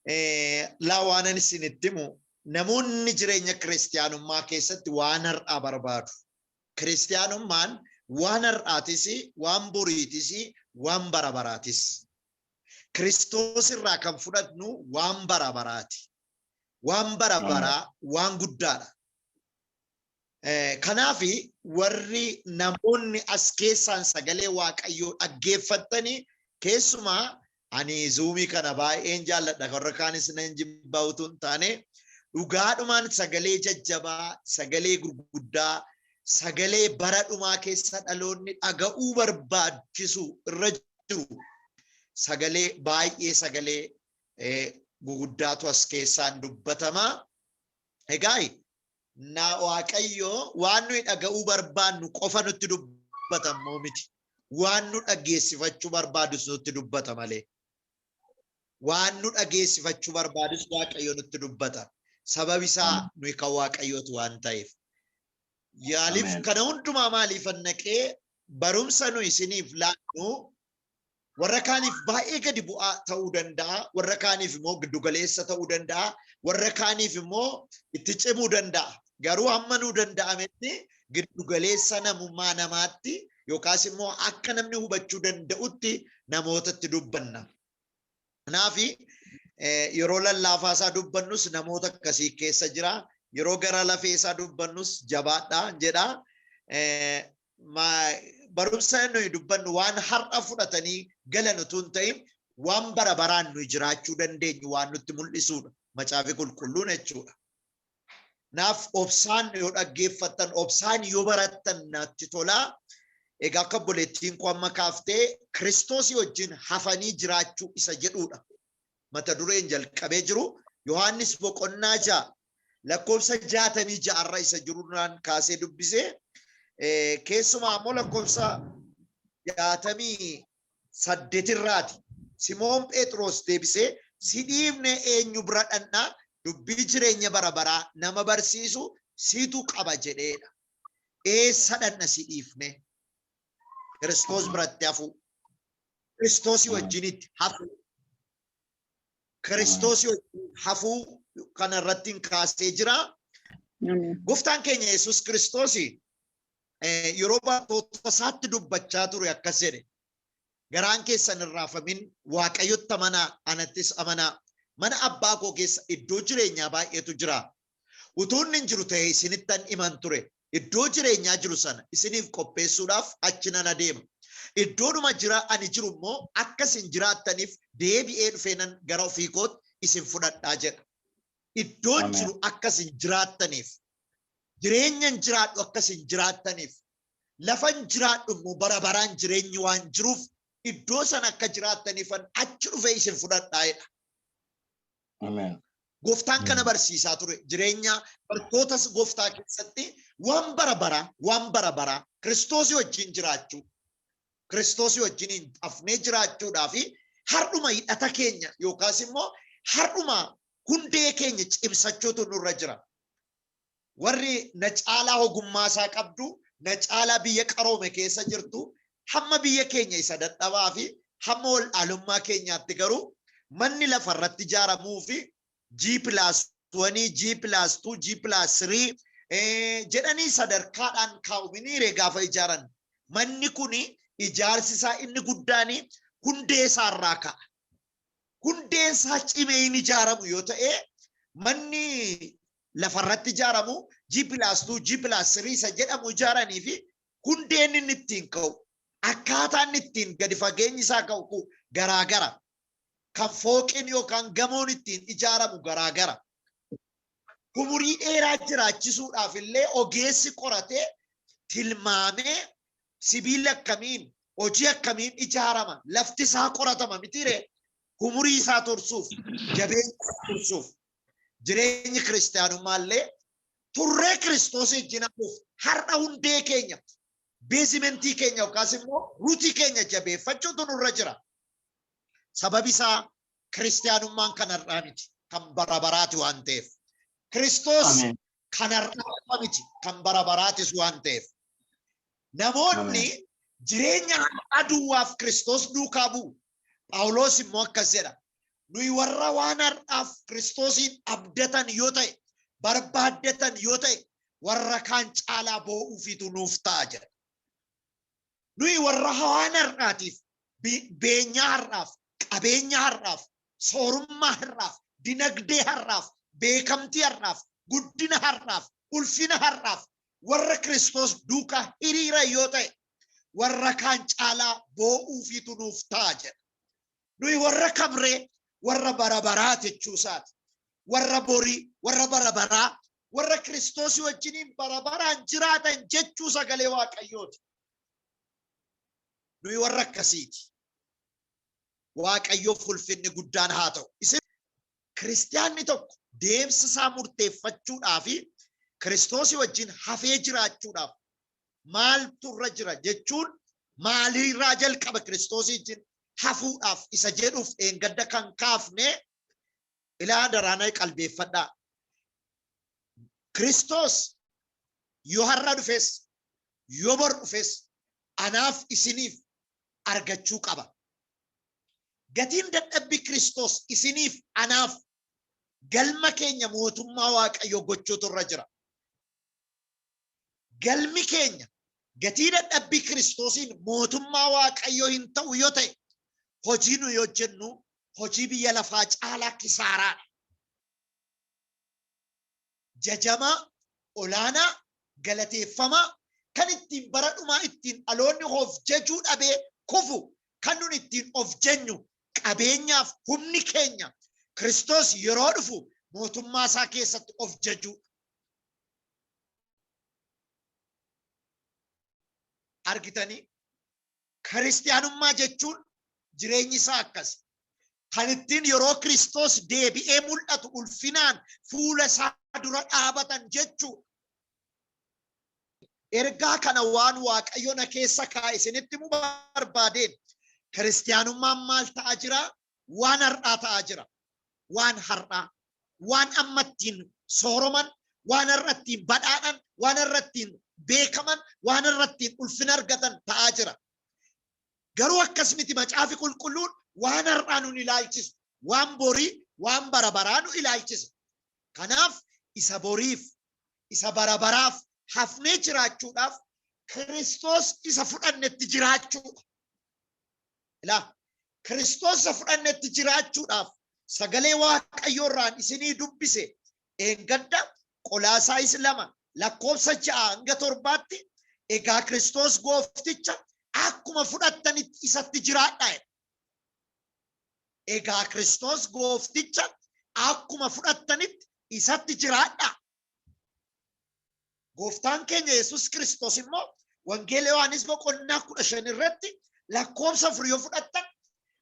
Laa, waanan isinitti himu, namoonni jireenya kiristiyaanummaa keessatti waan har'aa barbaadu. Kiristiyaanummaan waan har'aatis, waan boriitis, waan bara baraatis. Kiristoos irraa kan fudhatnu waan bara baraati. Waan bara baraa waan guddaadha. Kanaaf warri namoonni as keessaan sagalee Waaqayyoo dhaggeeffattanii, keessumaa ani Zoomii kana baay'een jaalladha. Warra kaanis nan jibbaa utuu hin taane, dhugaadhumaan sagalee jajjabaa, sagalee gurguddaa, sagalee bara dhumaa keessa dhaloonni dhaga'uu barbaachisu irra jiru, sagalee baay'ee, sagalee guguddaatu as keessaan dubbatama. Egaa na Waaqayyo waan nuyi dhaga'uu barbaannu qofa nutti dubbata immoo miti. Waan nu dhageessifachuu barbaadus nutti dubbata malee. Waan nu dhageessifachuu barbaadus Waaqayyo nutti dubbata. Sababi isaa nuyi kan Waaqayyooti waan ta'eef. Yaaliif kana hundumaa maaliifan naqee? Barumsa nu isiniif laannu warra kaaniif baay'ee gadi bu'aa ta'uu danda'a, warra kaaniif immoo giddugaleessa ta'uu danda'a, warra kaaniif immoo itti cimuu danda'a. Garuu hamma nuu danda'ametti giddugaleessa namummaa namaatti yookaas immoo akka namni hubachuu danda'utti namootatti dubbanna. Kanaaf yeroo lallaafaa isaa dubbannus namoota akkasii keessa jira. Yeroo gara lafee isaa dubbannus jabaadha jedha. Barumsa nuyi dubbannu waan har'a fudhatanii galan utuu hin ta'in, waan bara baraan nuyi jiraachuu dandeenyu waan nutti mul'isuudha. Macaafi Qulqulluun jechuudha. Naaf obsaan yoo dhaggeeffattan, obsaan yoo barattan natti tolaa. Egaa akka obboleettiin koo amma kaaftee, Kiristoosii wajjin hafanii jiraachuu isa jedhudha. Mata dureen jalqabee jiru Yohaannis boqonnaa 6 lakkoofsa 66rra isa jirurraan kaasee dubbisee, keessumaa immoo lakkoofsa 68rraati. Simoon Phexros deebisee, "Si dhiifne eenyu bira dhannaa? Dubbii jireenya bara baraa nama barsiisu situ qaba," jedheedha. Eessa dhanna si dhiifne? Kiristoos biratti hafuu. Kiristoosii wajjinitti hafuu. Kiristoosii wajjin hafuu kana irratti kaasee jira. Gooftaan keenya Yesuus Kiristoos yeroo barattoota isaatti dubbachaa ture akkas jedhe. "Garaan keessan hin raafamin, Waaqayyotti amanaa, anattis amanaa. Mana abbaa koo keessa iddoo jireenyaa baay'eetu jira. Utuu inni hin jiru ta'ee isinittan himan ture. Iddoo jireenyaa jiru sana isiniif qopheessuudhaaf achi nan adeema. Iddoodhuma jira ani jiru immoo akka isin jiraattaniif deebi'ee dhufee nan gara ofii kootti isin fudhadhaa," jedha. Iddoon jiru akka isin jiraattaniif, jireenyan jiraadhu akka isin jiraattaniif, lafan jiraadhu immoo bara baraan jireenyi waan jiruuf, iddoo sana akka jiraattaniifan achi dhufee isin fudhadhaa jedha. Gooftaan kana barsiisaa ture. Jireenya bartoota gooftaa keessatti waan bara baraa, waan bara baraa Kiristoosii wajjin jiraachuu, Kiristoosii wajjiniin hafnee jiraachuudhaa fi har'uma hidhata keenya yookaas immoo har'uma hundee keenya cimsachuutu nurra jira. Warri na caalaa ogummaa isaa qabdu, na caalaa biyya qaroome keessa jirtu, hamma biyya keenya isa dadhabaa fi hamma wal'aalummaa keenyaatti garuu manni lafa irratti ijaaramuu fi G+1, G+2, G+3 jedhanii sadarkaadhaan kaa'uminiire gaafa ijaaran. Manni kun ijaarsi isaa inni guddaan hundee isaa irraa ka'a. Hundeen isaa cimee hin ijaaramu yoo ta'e, manni lafarratti ijaaramu G+2, G+3 isa jedhamu ijaaranii fi hundeen inni ittiin ka'u, akkaataa inni ittiin gadi fageenyi isaa ka'u garaagara. Kan fooqiin yookaan gamoon ittiin ijaaramu garaagara. Umurii dheeraa jiraachisuudhaaf illee ogeessi qoratee tilmaamee sibiila akkamiin, hojii akkamiin ijaarama, lafti isaa qoratama mitiiree? Umurii isaa tursuuf, jabeenya isaa tursuuf. Jireenyi kiristiyaanummaa illee turree Kiristoos wajjin hafuuf har'a hundee keenya, basementii keenya yookaas immoo rootii keenya jabeeffachuutu nurra jira. Sababi isaa kiristiyaanummaan kan har'aa miti, kan bara baraati waan ta'eef. Kiristoos kan har'aa miti, kan bara baraatis waan ta'eef. Namoonni jireenya har'aa duwwaaf Kiristoos duukaa bu'u. Phaawulos immoo akkas jedha. Nuyi warra waan har'aaf Kiristoosiin abdatan yoo ta'e, barbaaddatan yoo ta'e, warra kaan caalaa boo'uufitu nuuf ta'a jedha. Nuyi warra waan har'aatiif, beenyaa har'aaf, qabeenya har'aaf, soorummaa har'aaf, dinagdee har'aaf, beekamtii har'aaf, guddina har'aaf, ulfina har'aaf warra Kiristoos duukaa hiriira yoo ta'e, warra kaan caalaa boo'uufitu nuuf ta'a jedha. Nuyi warra kamree? Warra bara baraa jechuu isaati. Warra borii, warra bara baraa, warra Kiristoosii wajjiniin bara baraan jiraatan jechuu sagalee Waaqayyooti. Nuyi warra akkasiiti. Waaqayyoof ulfinni guddaan haa ta'u. Isin kiristiyaanni tokko deemsa isaa murteeffachuudhaa fi Kiristoosii wajjin hafee jiraachuudhaaf maaltu irra jira jechuun, maaliirraa jalqaba Kiristoosii wajjin hafuudhaaf isa jedhuuf dheengadda kan kaafne ilaa daraana qalbeeffadhaa. Kiristoos yoo har'a dhufes yoo bor dhufes anaaf isiniif argachuu qaba. Gatiin dadhabbii Kiristoos isiniif anaaf galma keenya mootummaa Waaqayyoo gochuutu irra jira. Galmi keenya gatii dadhabbii Kiristoosiin mootummaa Waaqayyoo hin ta'u yoo ta'e, hojii nuyi hojjennu hojii biyya lafaa caalaa kisaaraadha. Jajamaa, olaanaa, galateeffamaa, kan ittiin bara dhumaa ittiin dhaloonni of jajuu dhabee kufu, kan nun ittiin of jenyu qabeenyaaf humni keenya Kiristoos yeroo dhufu mootummaa isaa keessatti of jajuudha. Argitanii, kiristiyaanummaa jechuun jireenyi isaa akkas. Kan ittiin yeroo Kiristoos deebi'ee mul'atu ulfinaan fuula isaa dura dhaabatan jechuudha. Ergaa kana waan Waaqayyo na keessa kaa'e isinitti himuu barbaadeen, kiristiyaanummaan maal ta'aa jira? Waan har'aa ta'aa jira. Waan har'aa. Waan amma ittiin sooroman, waan har'a ittiin badhaadhan, waan har'a ittiin beekaman, waan har'a ittiin ulfina argatan ta'aa jira. Garuu akkas miti. Macaafi Qulqulluun waan har'aa nun ilaalchisu. Waan borii, waan bara baraa nu ilaalchisa. Kanaaf isa boriif, isa bara baraaf hafnee jiraachuudhaaf Kiristoos isa fudhannetti jiraachuudha. Ilaa, Kiristoos isa fudhannetti jiraachuudhaaf sagalee Waaqayyoo irraan isinii dubbise eengadda Qolaasaayis 2 lakkoofsa 6 hanga 7tti, "Egaa Kiristoos goofticha akkuma fudhattanitti isatti jiraadhaa" jedha. Egaa Kiristoos goofticha akkuma fudhattanitti isatti jiraadhaa. Gooftaan keenya Yesus Kiristoos immoo Wangeela Yohaannis boqonnaa 15 irratti lakkoofsa 4 yoo fudhattan,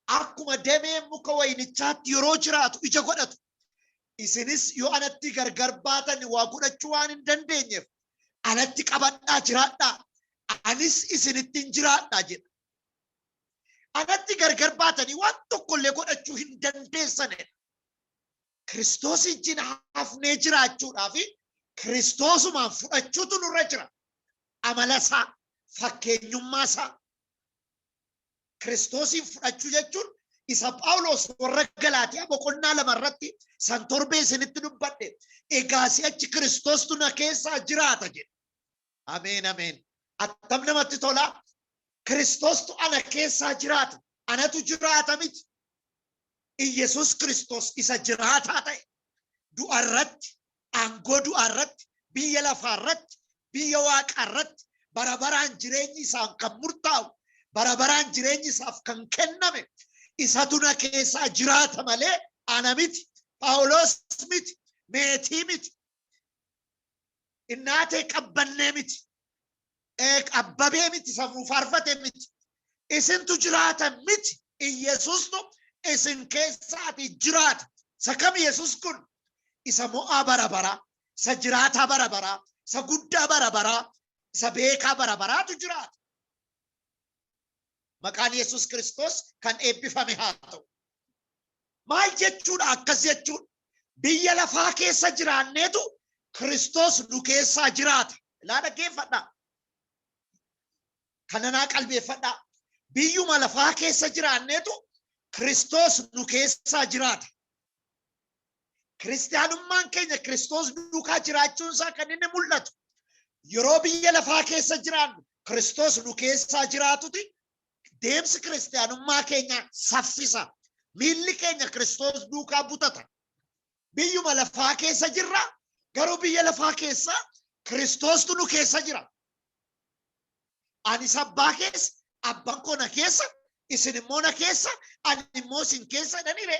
"Akkuma dameen muka wayinichaatti yeroo jiraatu ija godhatu, isinis yoo anatti gargar baatan waa godhachuu waan hin dandeenyeef, anatti qabadhaa jiraadhaa, anis isinittiin jiraadhaa" jedha. Anatti gargar baatanii waan tokkollee godhachuu hin dandeessanidha. Kiristoos wajjin hafnee jiraachuudhaa fi Kiristoosumaan fudhachuutu nurra jira. Amala isaa, fakkeenyummaa isaa. Kiristoosiin fudhachuu jechuun isa Phaawulos warra Galaatiyaa boqonnaa 2 irratti san torbee isinitti dubbadhe. "Egaa si'achi Kiristoostu na keessaa jiraata" jedhe. Ameen, ameen. Attam namatti tola. Kiristoostu ana keessaa jiraata. Anatu jiraata miti. Iyyasuus Kiristoos isa jiraataa ta'e, du'a irratti, aangoo du'aa irratti, biyya lafaa irratti, biyya waaqaa irratti bara baraan jireenyi isaan kan murtaa'u, bara baraan jireenyi isaaf kan kenname, isatu na keessaa jiraata malee ana miti, Phaawulos miti, meetii miti, innaatee qabbannee miti, abbabee miti, safuu faarfate miti, isintu jiraata miti, Iyesuustu isin keessaati jiraata. Isa kam Yesus kun? Isa mo'aa bara baraa, isa jiraataa bara baraa, isa guddaa bara baraa, isa beekaa bara baraatu jiraata. Maqaan Yesus Kiristoos kan eebbifame haa ta'u. Maal jechuudha akkas jechuun? Biyya lafaa keessa jiraanneetu Kiristoos nu keessaa jiraata. Ilaa, dhaggeeffadhaa. Kana naa qalbeeffadhaa. Biyyuma lafaa keessa jiraanneetu Kiristoos nu keessaa jiraata. Kiristaanummaan keenya Kiristoos duukaa jiraachuun isaa kan inni mul'atu yeroo biyya lafaa keessa jiraannu Kiristoos nu keessaa jiraatuti deemsi kiristaanummaa keenya saffisa. Miilli keenya Kiristoos duukaa butata. Biyyuma lafaa keessa jirra, garuu biyya lafaa keessa Kiristoostu nu keessa jira. Anis abbaa keessa, abbaan koo na keessa, isin immoo na keessa, ani immoo isin keessa jedhaniire.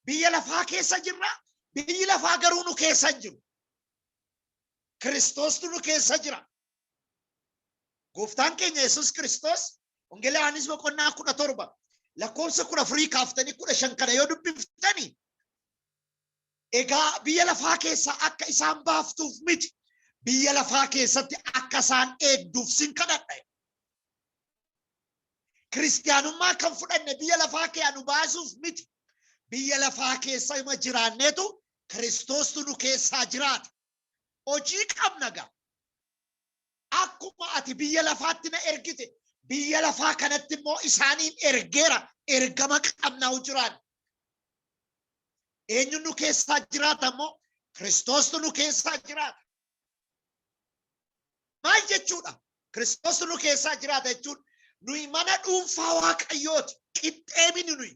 Biyya lafaa keessa jirra, biyyi lafaa garuu nu keessa hin jiru. Kiristoostu nu keessa jira. Gooftaan keenya Yesuus Kiristoos Wangeela Yohaannis boqonnaa 17 lakkoofsa 14 kaaftanii 15 kana yoo dubbiftani, egaa biyya lafaa keessaa akka isaan baaftuuf miti, biyya lafaa keessatti akka isaan eegduuf sin kadhadha. Kiristiyaanummaa kan fudhanne biyya lafaa keessaa nu baasuuf miti. Biyya lafaa keessa ima jiraanneetu Kiristoostu nu keessaa jiraata. Hojii qabna gaa. Akkuma ati biyya lafaatti na ergite, biyya lafaa kanatti immoo isaaniin ergeera. Ergama qabnaa jiraan. Eenyu nu keessaa jiraata immoo? Kiristoostu nu keessaa jiraata. Maal jechuudha? Kiristoostu nu keessaa jiraata jechuun nuyi mana dhuunfaa Waaqayyooti. Qixxee mini nuyi.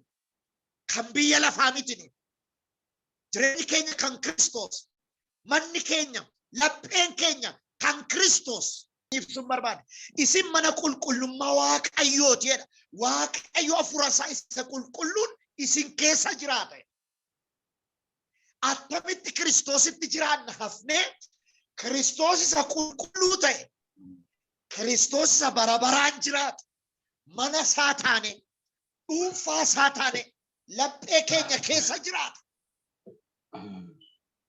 Kan biyya lafaa miti nuyi. Jireenyi keenya kan Kiristoos. Manni keenya, lapheen keenya kan Kiristoos. Ibsuun barbaada. Isin mana qulqullummaa Waaqayyooti jedha. Waaqayyo hafuura isaa isa qulqulluun isin keessa jiraata. Attamitti Kiristoositti jiraanna hafnee, Kiristoos isa qulqulluu ta'e, Kiristoos isa bara baraan jiraatu, mana isaa taane, dhuunfaa isaa taane, laphee keenya keessa jiraata.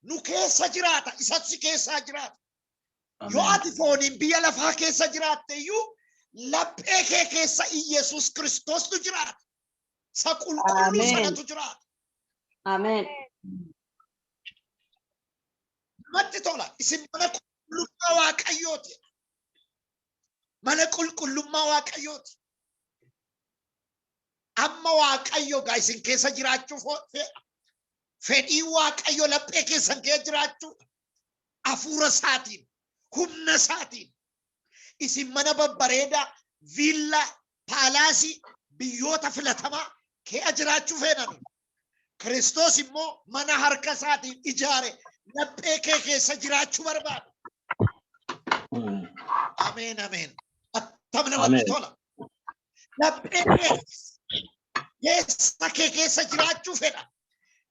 Nu keessa jiraata, isatu si keessaa jiraata. Yoo ati fooniin biyya lafaa keessa jiraatte iyyuu, laphee kee keessa Iyyasuus Kiristoostu jiraata. Isa qulqulluu Ameen. sanatu jiraata. Ameen. Namatti tola. Isin mana qulqullummaa Waaqayyooti. Mana qulqullummaa Waaqayyooti. Amma Waaqayyo gaa isin keessa jiraachuu fedha. Fedhii Waaqayyo laphee keessan keessa jiraachuudha. Hafuura isaatiin, humna isaatiin. Isin mana babbareedaa, viillaa, paalaasii, biyyoota filatamaa keessa jiraachuu feena nuyi. Kiristoos immoo mana harka isaatiin ijaare laphee kee keessa jiraachuu barbaada. Ameen, ameen. Attam namatti Ameen. tola. Laphee kee keessa kee keessa jiraachuu fedha.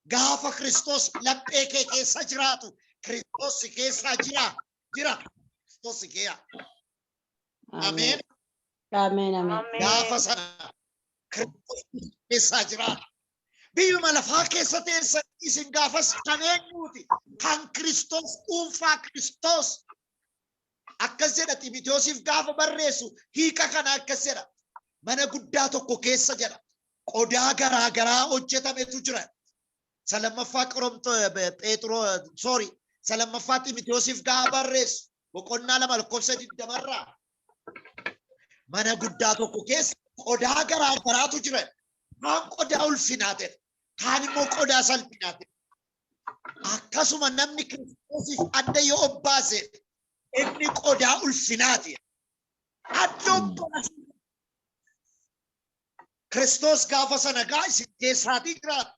Gaafa Kiristoos laphee kee keessa jiraatu, Kiristoos si keessaa jira. Jira. Kiristoos si keessa. Ameen. Ameen. Ameen. Gaafa sana Kiristoos keessaa jiraata. Biyyuma lafaa keessa teessan isin gaafas kan eenyuuti? Kan Kiristoos, dhuunfaa Kiristoos. Akkas jedha Ximitewoosiif gaafa barreessu, hiika kana akkas jedha. Mana guddaa tokko keessa jedha. Qodaa garaa garaa hojjetametu jira. Isa lammaffaa Qoromto Pheexroo, sorry, isa lammaffaa Ximitewoosiif gaafa barreessu boqonnaa 2 lakkoofsa 20rraa, mana guddaa tokko keessa qodaa garaa garaatu jira. Kaan qodaa ulfinaa ta'e, kaan immoo qodaa salphinaa ta'e. Akkasuma namni Kiristoosiif adda yoo obbaase, inni qodaa ulfinaati. Adda obbaase. Kiristoos gaafa sana gaa isin keessaatii jiraatu.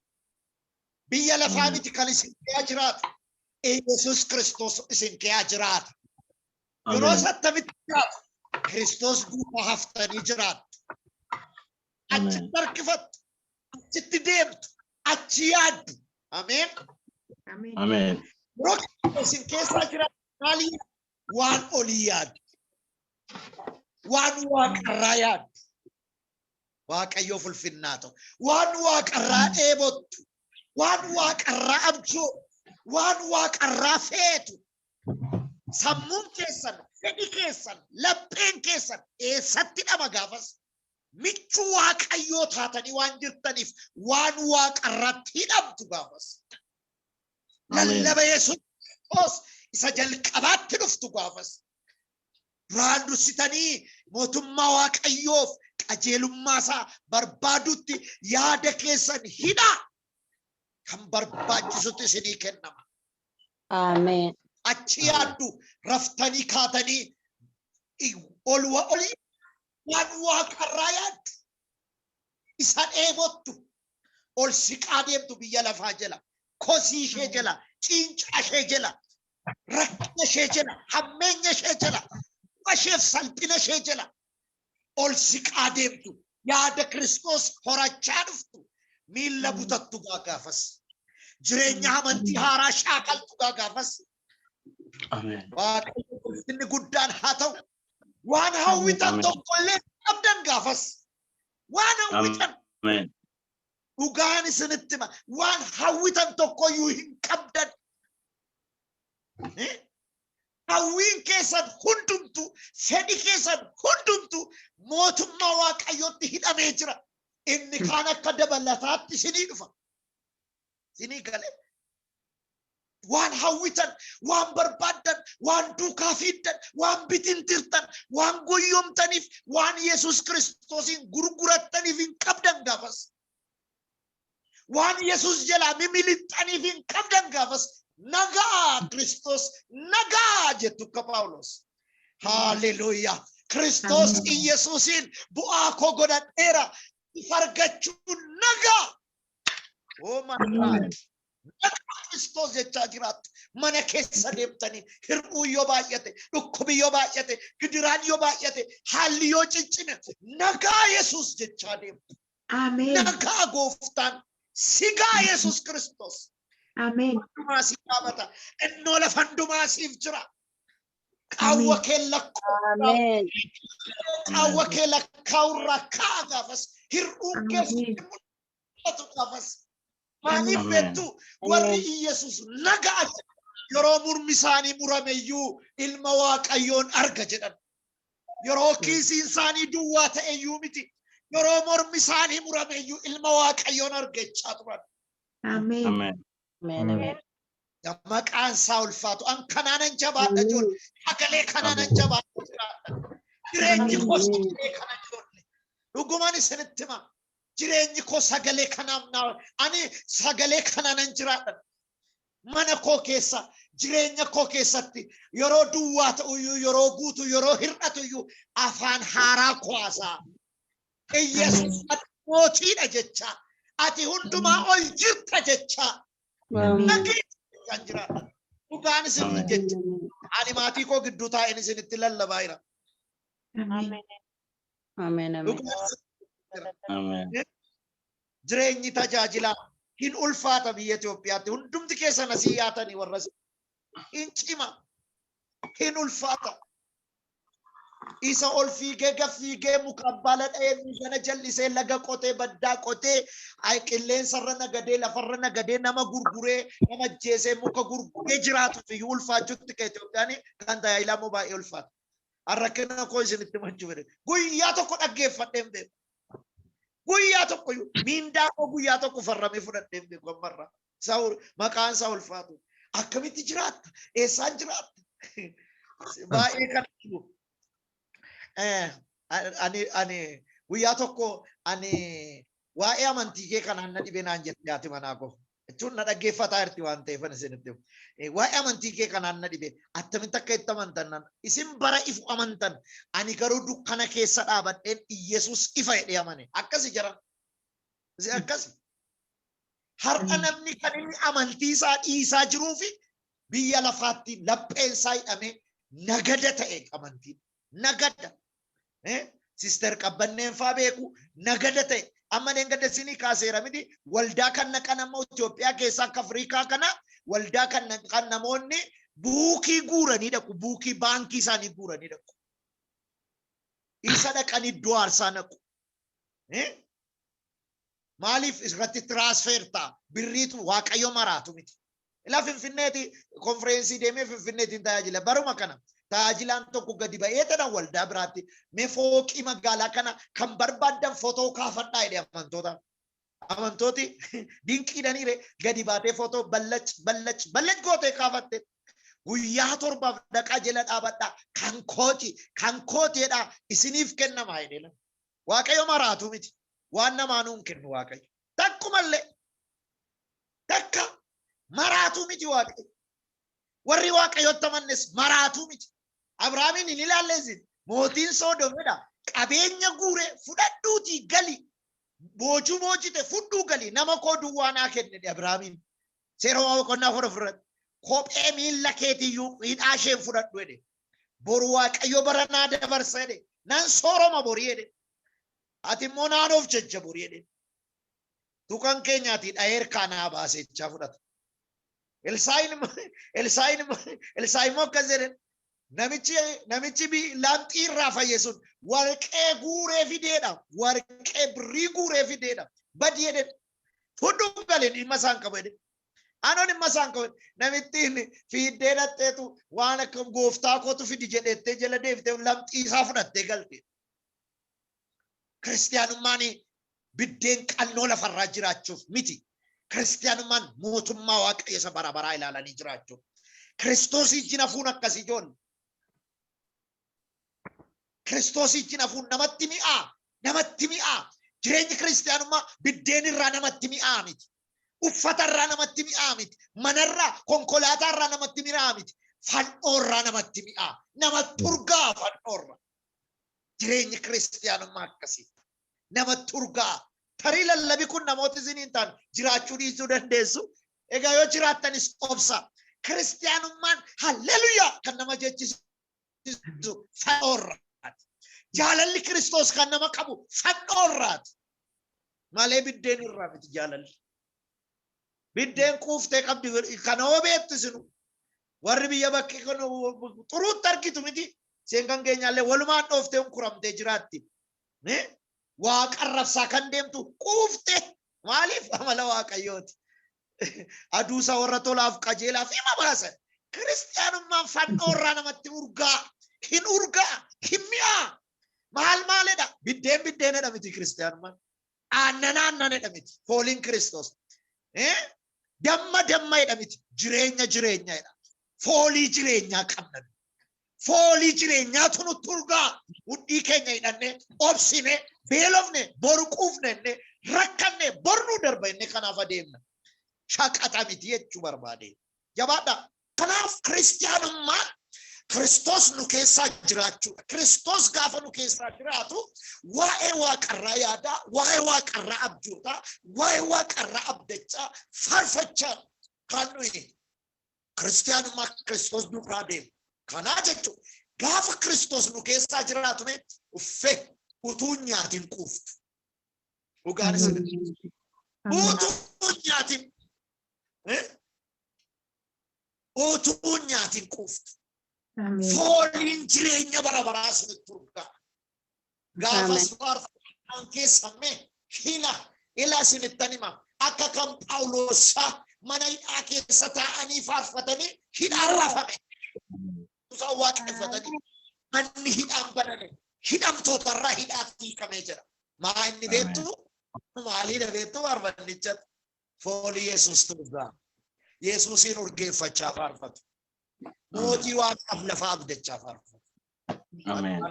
Biyya lafaa miti kan isin keessa jiraatu. Yesuus Kiristoos isin keessa jiraata. Yeroo attamitti jiraatu? Kiristoos duukaa haftanii jiraattu. Achitti harkifattu. Achitti deemtu. Achi yaaddu. Ameen. Ameen. Yeroo Kiristoos isin keessaa jiraatu maali? Waan olii yaaddu. Waan waaqarraa yaaddu. Waaqayyoof ulfinnaa ta'u. Waan waaqarraa dheebottu. Waan waaqarraa abjoo. Waan waaqarraa feetu. Sammuun keessan, fedhi keessan, lapheen keessan eessatti dhama gaafas? Michuu Waaqayyoo taatanii waan jirtaniif waan waaqarratti hidhamtu gaafas. Lallaba Yesuus Kiristoos isa jalqabaatti dhuftu gaafas. Duraan dursitanii mootummaa Waaqayyoof Qajeelummaa isaa barbaadutti yaada keessan hidhaa. Kan barbaachisutti isinii kennama. Ameen. Achi yaaddu, raftanii kaatanii ol olii waan waaqarraa yaaddu. Isa dheebottu, ol siqaa deemtu biyya lafaa jala, kosii ishee jala, ciincaa ishee jala, rakkina ishee jala, hammeenya ishee jala, du'a isheef salphina ishee jala ol siqaa deemtu, yaada Kiristoos horachaa dhuftu, miilla butattu gaa gaafas. Jireenya amantii haaraa shaakaltu gaa gaafas. Ameen. Waaqayyo ulfinni guddaan haa ta'u. Waan hawwitan Ameen. tokkollee qabdan gaafas. Waan hawwitan Ameen. dhugaan isinitti hima. Waan hawwitan tokkoyyuu hin qabdan. Hawwiin keessan hundumtu, fedhi keessan hundumtu mootummaa Waaqayyootti hidhamee jira. Inni kaan akka dabalataatti isinii dhufa. Isinii galee. Waan hawwitan, waan barbaaddan, waan duukaa fiiddan, waan bitintirtan, waan goyyomtaniif, waan Yesuus Kiristoosiin gurgurattaniif hin qabdan gaafas. Waan Yesuus jalaa mimilixxaniif hin qabdan gaafas. Nagaa Kiristoos, nagaa jettu akka Phaawulos. Haaleluyyaa. Kiristoos Iyesuusiin bu'aa koo godhadheera. Ifa argachuun nagaa. Oh my God. Nagaa Kiristoos jechaa jiraattu. Mana keessa deemtanii hir'uu yoo baay'ate, dhukkubi yoo baay'ate, gidiraan yoo baay'ate, haalli yoo ciccime, nagaa Yesuus jechaa deemtu. Ameen. Nagaa gooftaan sigaa Yesuus Kiristoos. Ameen. Hundumaa siif dhaabata. Innoo lafa hundumaa siif jira. Qaawwa kee lakkoofuu Ameen. qaawwa kee lakkaa'urraa ka'a gaafas. Hir'uun kee Ameen. mul'atu gaafas. Maaliif Ameen. beektu? Warri Iyesuus nagaa yeroo murmi isaanii murame iyyuu ilma Waaqayyoon arga jedhan. Yeroo kiisiin isaanii duwwaa ta'e iyyuu miti. Yeroo mormi isaanii murame iyyuu ilma Waaqayyoon argachaa turan. Ameen. Ameen. Ameen. Ameen. Maqaan isaa ulfaatu. An kanaanan jabaadha, ijoollee. Sagalee kanaanan jabaadha jiraadha. Jireenyi koo sagalee kana, ijoollee. Dhuguman isinitti hima. Jireenyi koo sagalee kanaaf naa, ani sagalee kanaanan jiraadha. Mana koo keessa, jireenya koo keessatti yeroo duwwaa ta'uyyuu, yeroo guutu, yeroo hir'atu iyyuu afaan haaraa kuwaasaa. Iyesuus ati mootiidha jecha. Ati hundumaa ol jirta jecha. Ameen. Dhageessi kan jiraadha. Dhugaan isin Ameen. jecha. Ani maatii koo gidduu taa'een isinitti lallabaa jira. Ameen. Ameen. Ameen. Dhugaan isin Ameen. Jireenyi tajaajilaa hin ulfaata biyya Itoophiyaatti. Hundumti keessan asii yaatanii warra hin cima. Hin ulfaata. Isa ol fiigee gad fiigee, muka baala dha'ee, miidhana jallisee, laga qotee, baddaa qotee, ay, qilleensarra nagadee, lafarra nagadee, nama gurguree, nama ajjeesee, muka gurguree jiraatuuf iyyuu ulfaachuutti ka Itoophiyaan kan tajaajilaa immoo baay'ee ulfaata. Rakkina koo isinitti himachuu fedhe. Guyyaa tokko dhaggeeffadhee hin beeku. Guyyaa tokko iyyuu miindaa koo guyyaa tokko farramee fudhadhee hin beeku ammarraa. Isaa maqaan isaa ulfaatu. Akkamitti jiraatta? Eessaan jiraatta? Baay'ee kan jiru. Ani guyyaa tokko ani waa'ee amantii kee kanaan na dhibee naan jette haati manaa koo. Jechuun na dhaggeeffataa jirti waan ta'eef ani isinitti himu. Waa'ee amantii kee kanaan na dhibe, attamitti akka itti amantan nan isin bara ifu amantan, ani garuu dukkana keessa dhaabadheen Iyesuus ifa jedhee amane. Akkasi jira. Isin akkasi. Har'a namni kan inni amantii isaa dhiisaa jiruu fi biyya lafaatti lapheen isaa hidhamee nagada ta'e amantiin. Nagada. Sister Qabbanneen faa beeku, nagada ta'e. Amma nagada isinii kaaseera miti, waldaa kan naqan ammoo Itoophiyaa keessa akka Afrikaa kana waldaa kan naqan namoonni buukii guuranii dhaqu, buukii baankii isaanii guuranii dhaqu. Isa dhaqanii iddoo aarsaa naqu. Maaliif irratti transfer ta'a? Birriitu Waaqayyo maraatu miti. Ilaa, Finfinneeti konfireensii deemee Finfinneetiin tajaajila. Baruma kana tajaajilaan tokko gadi ba'ee tana waldaa biraatti mee fooqii magaalaa kana kan barbaaddan footoo kaafadhaa jedhe amantoota. Amantooti dinqiidhaniire gadi baatee footoo ballac ballac ballac gootee kaafatte. Guyyaa 7f dhaqaa jala dhaabadhaa, kan kooti, kan kooti jedhaa, isiniif kennamaa jedhee. Waaqayyo maraatu miti. Waan namaa nuun kennu Waaqayyo. Takkumallee takka maraatu miti Waaqayyo. Warri Waaqayyotti amannes maraatu miti. Abrahaamiin hin ilaalleessin. Mootiin Soodomedha. Qabeenya guure fudhadhuutii gali. Boojuu boojite fudhuu gali. Nama koo duwwaa naa kenne Abrahaamiin. Seera Uumamaa boqonnaa 4 irratti. Kophee miilla keetiyyuu hidhaa isheen fudhadhu jedhe. Boru Waaqayyo bara naa dabarsa jedhe. Nan sooroma borii jedhe. Ati immoo naan of jajja borii jedhe. Tuqan keenyaatii dhahee harkaa naa baasee jechaa fudhata. Elsaayin immoo akkas jedhe. Namichi lamxii irraa fayye sun warqee guuree fideedha. Warqee birrii guuree fideedha. Badi jedhe. Fudhu galee dhimma isaan qabu jedhe. Anoon dhimma isaan qabu. Namittiin fiiddee dhaqxeetu waan akka gooftaa kootu fidi jedhettee jala deeftee lamxii isaa fudhattee galte. Kiristiyaanummaan biddeen qannoo lafarraa jiraachuuf miti. Kiristiyaanummaan mootummaa Waaqayyo isa bara baraa ilaalanii jiraachuuf. Kiristoosii wajjin hafuun akkasii ijoollee. Kiristoosii wajjin hafuun namatti mi'aa. Namatti mi'aa. Jireenyi kiristiyaanummaa biddeen irraa namatti mi'aa miti. Uffata irraa namatti mi'aa miti. Manarraa, konkolaataa irraa namatti mi'aa miti. Fannoo irraa namatti mi'aa. Namatti urgaa fannoo irraa. Jireenyi kiristiyaanummaa akkasii. Namatti urgaa. Tarii lallabi kun namoota isiniin ta'an jiraachuu dhiisuu dandeessu. Egaa yoo jiraattanis obsa. Kiristiyaanummaan halleluyaa kan nama jechisiisu fannoo irraati. Jaalalli Kiristoos kan nama qabu fannoo irraati. Malee biddeen irraa miti jaalalli. Biddeen quuftee qabdi kana hoo beektu isinu. Warri biyya bakkee kan xuruutti argitu miti. Isheen kan keenyaallee walumaan dhooftee hunkuramtee jiraatti. Waaqa arrabsaa kan deemtu quuftee maaliif amala Waaqayyooti. Aduusa warra tolaaf qajeelaaf hima baasan. Kiristiyaanummaan fannoo irraa namatti urgaa. Hin urgaa, hin mi'aa. Maal maalidha? Biddeen biddeenidha miti kiristiyaanummaan. Aannan aannanidha miti. Fooliin Kiristoos. Damma damma miti. Jireenya jireenyadha. Foolii jireenyaa qabna. Foolii jireenyaatu nutti urgaa. Mudhii keenya hidhannee, obsine, beelofne, boru quufne, rakkanne, bornuu darba inni kanaaf adeemna. Shaqaxa miti jechuu barbaade. Jabaadha. Kanaaf kiristiyaanummaan Kiristoos nu keessaa jiraachuudha. Kiristoos gaafa nu keessaa jiraatu waa'ee waaqarraa yaadaa, waa'ee waaqarraa abjootaa, waa'ee waaqarraa abdachaa, faarfachaa kan nuyi kiristiyaanummaa Kiristoos duukaa deemu. Kanaa jechuun gaafa Kiristoos nu keessaa jiraatu uffee utuu nyaatiin quuftu. Dhugaan isin utuu nyaatiin utuu nyaatiin quuftu. Fooliin jireenya bara baraa sinitti urgaa. Gaafas faarfannaan keessan hina ila isinittan hima. Akka kan Phaawulosaa mana hidhaa keessa taa'anii faarfatanii hidhaan rafame. Isaan waaqeffatanii manni hidhaan baname hidhamtootarraa hidhaatti hiikamee jira. Maa inni beektu? Maaliidha beektu faarfannicha? Foolii Yesuus urgaa. Yesuusiin urgeeffachaa faarfatu. Mootii waaqaaf lafaa abdachaa faarfatu. Ameen.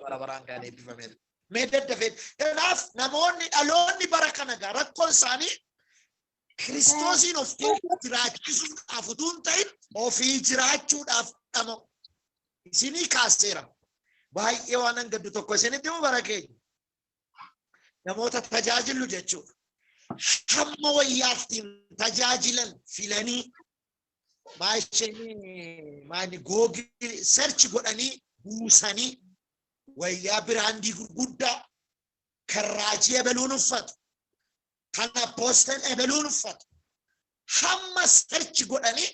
Bara baraan kan eebbifamedha. Mee daddafee. Kanaaf namoonni dhaloonni bara kana gaa rakkoon isaanii Kiristoosiin of keessa jiraachisuudhaaf utuu hin ta'in ofii jiraachuudhaaf dhama'u. Isinii kaaseera. Baay'ee waan an gaddu tokko isinitti himu bara keenya. Namoota tajaajilu jechuudha. Hamma wayyaattiin tajaajilan filanii maal Google search godhanii buusanii wayyaa brand gurguddaa kan raajii ebeluun uffatu, kan apostle ebeluun uffatu, hamma search godhanii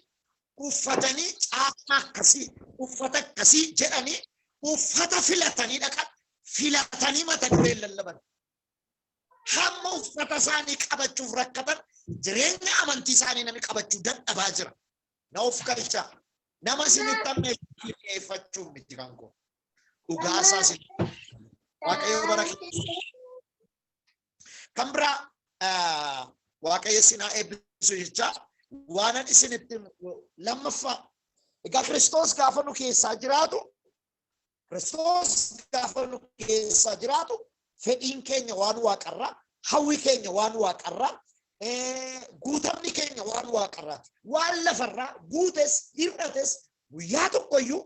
uffatanii caammaa akkasii uffata akkasii jedhanii uffata filatanii dhaqan, filatanii mata dureen lallaban. Hamma uffata isaanii qabachuuf rakkatan jireenya amantii isaanii namni qabachuu dadhabaa jira. Na of galchaa. Nama isinitti ammeessuu dhiyeeffachuuf miti kan koo. Dhugaasaa isin. Waaqayyo bara kan biraa Waaqayyo isin haa eebbisu jecha waan ani isinitti lammaffaa. Egaa Kiristoos gaafa nu keessaa jiraatu, Kiristoos gaafa nu keessaa jiraatu Fedhiin keenya waan waaqarraa, hawwi keenya waan waaqarraa, guutamni keenya waan waaqarraati. Waan lafarraa guutes hir'ates guyyaa tokkoyyuu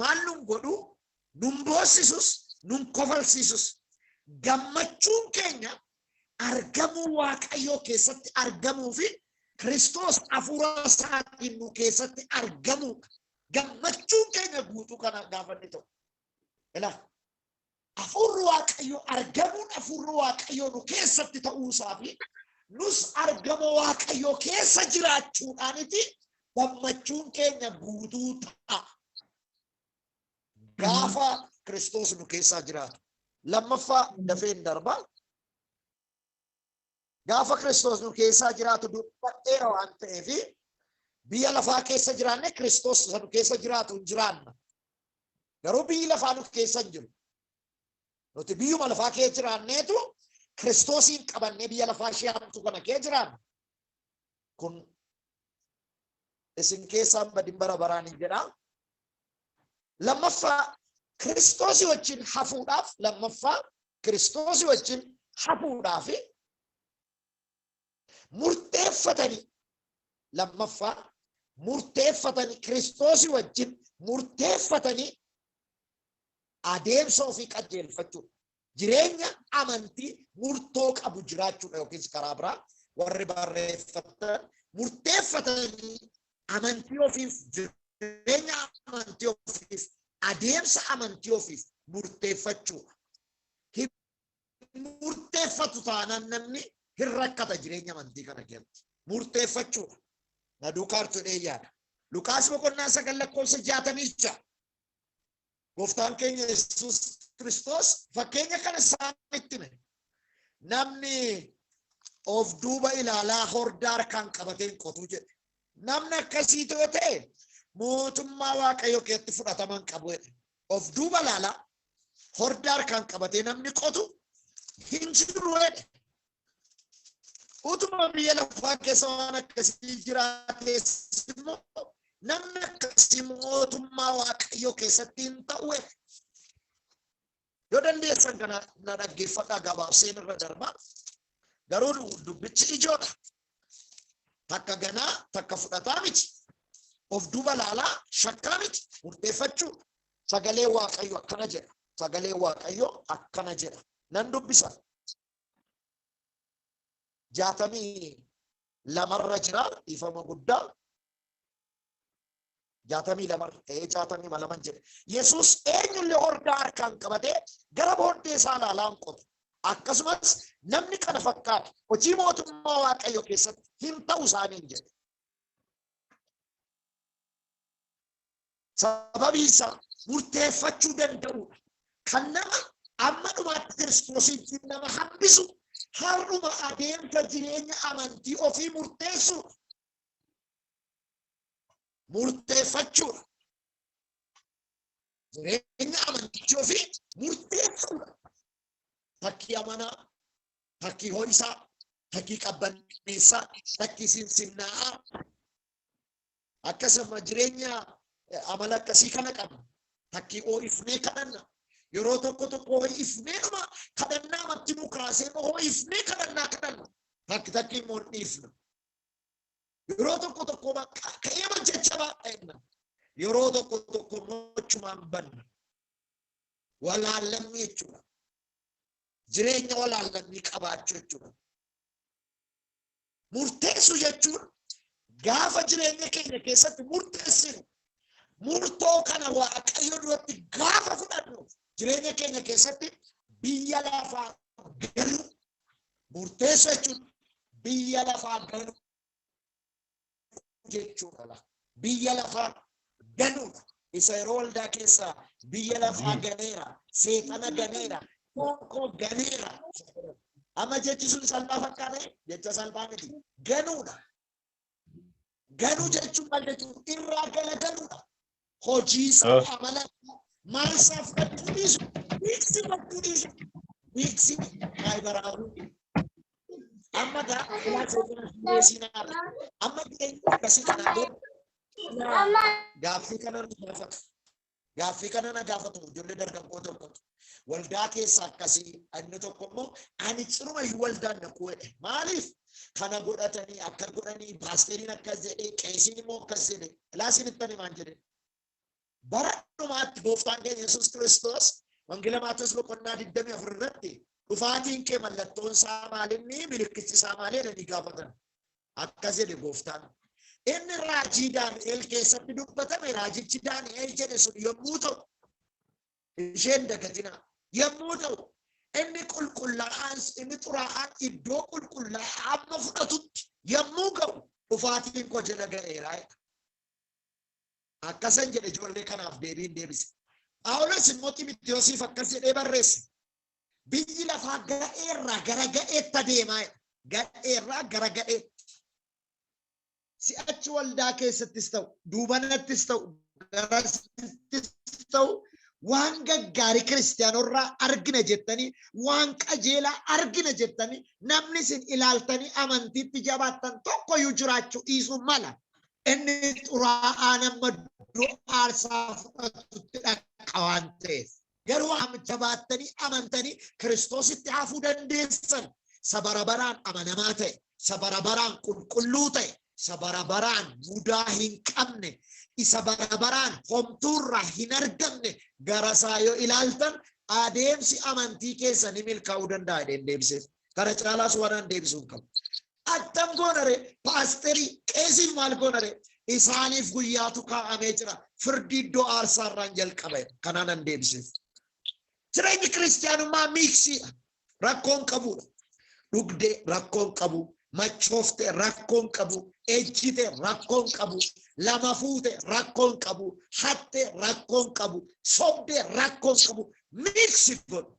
maal nun godhu, nun boossisus, nun kofalsiisus. Gammachuun keenya argamuu Waaqayyoo keessatti argamuu fi Kiristoos hafuura isaatiin nu keessatti argamuudha. Gammachuun keenya guutuu kana gaafa inni ta'u. Ilaa, hafuurri Waaqayyoo argamuun hafuurri Waaqayyoo nu keessatti ta'uusaa fi nus argama Waaqayyoo keessa jiraachuudhaaniti gammachuun keenya guutuu ta'a. Gaafa Kiristoos nu keessaa jiraatu. Lammaffaa, dafeen darba. Gaafa Kiristoos nu keessaa jiraatu, dubbadheera waan ta'eef, biyya lafaa keessa jiraanne Kiristoos isa nu keessa jiraatu hin jiraanna. Garuu biyyi lafaa nu keessa hin jiru. Nuti biyyuma lafaa keessa jiraanneetu Kiristoosiin qabannee biyya lafaa ishee hamtu kana keessa jiraanna. Kun isin keessaan badin bara baraan hin jedhaa. Lammaffaa, Kiristoosii wajjin hafuudhaaf, lammaffaa, Kiristoosii wajjin hafuudhaaf murteeffatanii, lammaffaa, murteeffatanii, Kiristoosii wajjin murteeffatanii adeemsa ofii qajeelfachuudha. Jireenya amantii murtoo qabu jiraachuudha, yookiis karaa biraa warri barreeffatan murteeffatanii amantii ofiif, jireenya amantii ofiif, adeemsa amantii ofiif murteeffachuudha. Hin murteeffatu taanaan namni hin rakkata jireenya amantii kana keessatti. Murteeffachuudha. Na duukaa jirtu jedhee yaada. Luqaas boqonnaa 9 lakkoofsa 66. Gooftaan keenya Yesuus Kiristoos fakkeenya kana isaanitti hime. "Namni of duuba ilaalaa hordaa harkaan qabatee hin qotu," jedhe. "Namni akkasii yoo ta'e mootummaa Waaqayyoo keessatti fudhatama hin qabu," jedhe. Of duuba ilaalaa hordaa harkaan qabatee namni qotu hin jiru jedhe. Utuma biyya lafaa keessa waan akkasii jiraates immoo namni akkasii mootummaa Waaqayyoo keessatti hin ta'u jedhe. Yoo dandeessan kana na dhaggeeffadhaa, gabaabseen irra darba. Garuu dubbichi ijoodha. Takka ganaa takka fudhataa miti. Of duuba laalaa shakkaa miti. Murteeffachuu. Sagalee Waaqayyo akkana jedha. Sagalee Waaqayyo akkana jedha. Nan dubbisa. 62rra jira, dhiifama guddaa. 62rra, 62n jedhe. Yesuus, "Eenyullee hordaa harkaan qabatee gara booddee isaa ilaalaa hin qotu. Akkasumas namni kana fakkaatu hojii mootummaa Waaqayyo keessatti hin ta'u," isaaniin jedhe. Sababii isaa murteeffachuu danda'uudha. Kan nama amma dhumaatti Kiristoositti nama hambisu har'uma adeemsa jireenya amantii ofii murteessuudha. Murteeffachuudha. Jireenya amantii ofii murteessuudha. Takkii amanaa, takkii ho'isaa, takkii qabbaneessaa, takkii sinsinnaa'aa. Akkasuma jireenya amala akkasii kana qabna. Takkii ho'ifnee kadhanna. Yeroo tokko tokko ho'ifnee dhuma kadhannaa matti nu kaasee ho'ifnee kadhannaa kadhanna. Takki takki immoo hin dhiifna. Yeroo tokko tokko ka'ee jajjabaa ta'enna. Yeroo tokko tokko immoo achumaan banna. Walaallammii jechuudha. Jireenya walaallammii qabaachuu jechuudha. Murteessuu jechuun gaafa jireenya keenya keessatti murteessinu, murtoo kana Waaqayyo duratti gaafa fudhannu, jireenya keenya keessatti biyya lafaa galuu murteessuu jechuun biyya lafaa galuu jechuudha. Biyya lafaa ganuudha. Isa yeroo waldaa keessaa biyya lafaa ganeera, seexana ganeera, foon ganeera. Amma jechi sun salphaa fakkaate, jecha salphaa miti. Ganuudha. Ganuu jechuun maal jechuudha? Irraa galagaluudha. Hojii isaa, amala isaa, maal isaa fudhachuu dhiisu, wiiksii fudhachuu dhiisu, wiiksii maayibaraawuu. Amma gaa ilaa seexana dhiyeessinaa. Amma jireenya akkasii kanaa booda gaaffii kana nu gaafatu. Gaaffii kana na gaafatu ijoollee dargaggoo tokkotu. Waldaa keessa akkasii inni tokko immoo ani cirumayyuu waldaan naquu jedhe. Maaliif? Kana godhatanii akka godhanii, paasteriin akkas jedhee, qeesiin immoo akkas jedhe. Ilaa isinittan himaan jedhe. Bara dhumaatti gooftaan keenya Yesuus Kiristoos Wangeela Maatewos boqonnaa 24 irratti dhufaatiin kee mallattoon isaa maalinni, milikichi isaa maali jedhanii gaafatan. Akkas jedhe gooftaan. Inni raajii Daani'el keessatti dubbatame, raajichi Daani'el jedhe sun yommuu ta'u, isheen dagatina, yommuu ta'u inni qulqullaa'aan, inni xuraa'aan iddoo qulqullaa'aa amma fudhatutti yommuu ga'u dhufaatiin koo jala ga'eera. Akkasan jedhe, ijoollee kanaaf deebiin deebise. Phaawulos immoo Ximitewoosiif akkas jedhee barreesse. Biyyi lafaa ga'eerraa gara ga'eetti adeemaa. Ga'eerraa gara ga'eetti. Si'achi waldaa keessattis ta'u, duubanattis ta'u, garasittis ta'u, waan gaggaarii kiristiyaanarraa argina jettanii, waan qajeelaa argina jettanii, namni isin ilaaltanii amantiitti jabaattan tokkoyyuu jiraachuu dhiisuu mala. Inni xuraa'aan amma iddoo aarsaa fudhatutti dhaqa waan ta'eef. Garuu jabaattanii amantanii Kiristoositti hafuu dandeessan, isa bara baraan amanamaa ta'e, isa bara baraan qulqulluu ta'e, isa bara baraan mudaa hin qabne, isa bara baraan homtuurraa hin argamne gara isaa yoo ilaaltan adeemsi amantii keessanii milkaa'uu danda'a jedheen deebiseef. Kana caalaas waan an deebisuu hin qabu. Attam goonare, paasterii, qeesiif maal goonare? Isaaniif guyyaatu kaa'amee jira. Firdii iddoo aarsaarraan jalqabe. Kanaan an deebiseef. Jireenyi kiristiyaanummaa mixiidha. Rakkoon qabudha. Dhugdee rakkoon qabu. Machoofte rakkoon qabu. Ejjite rakkoon qabu. Lama fuute rakkoon qabu. Hatte rakkoon qabu. Sobde rakkoon qabu. Mix godhu.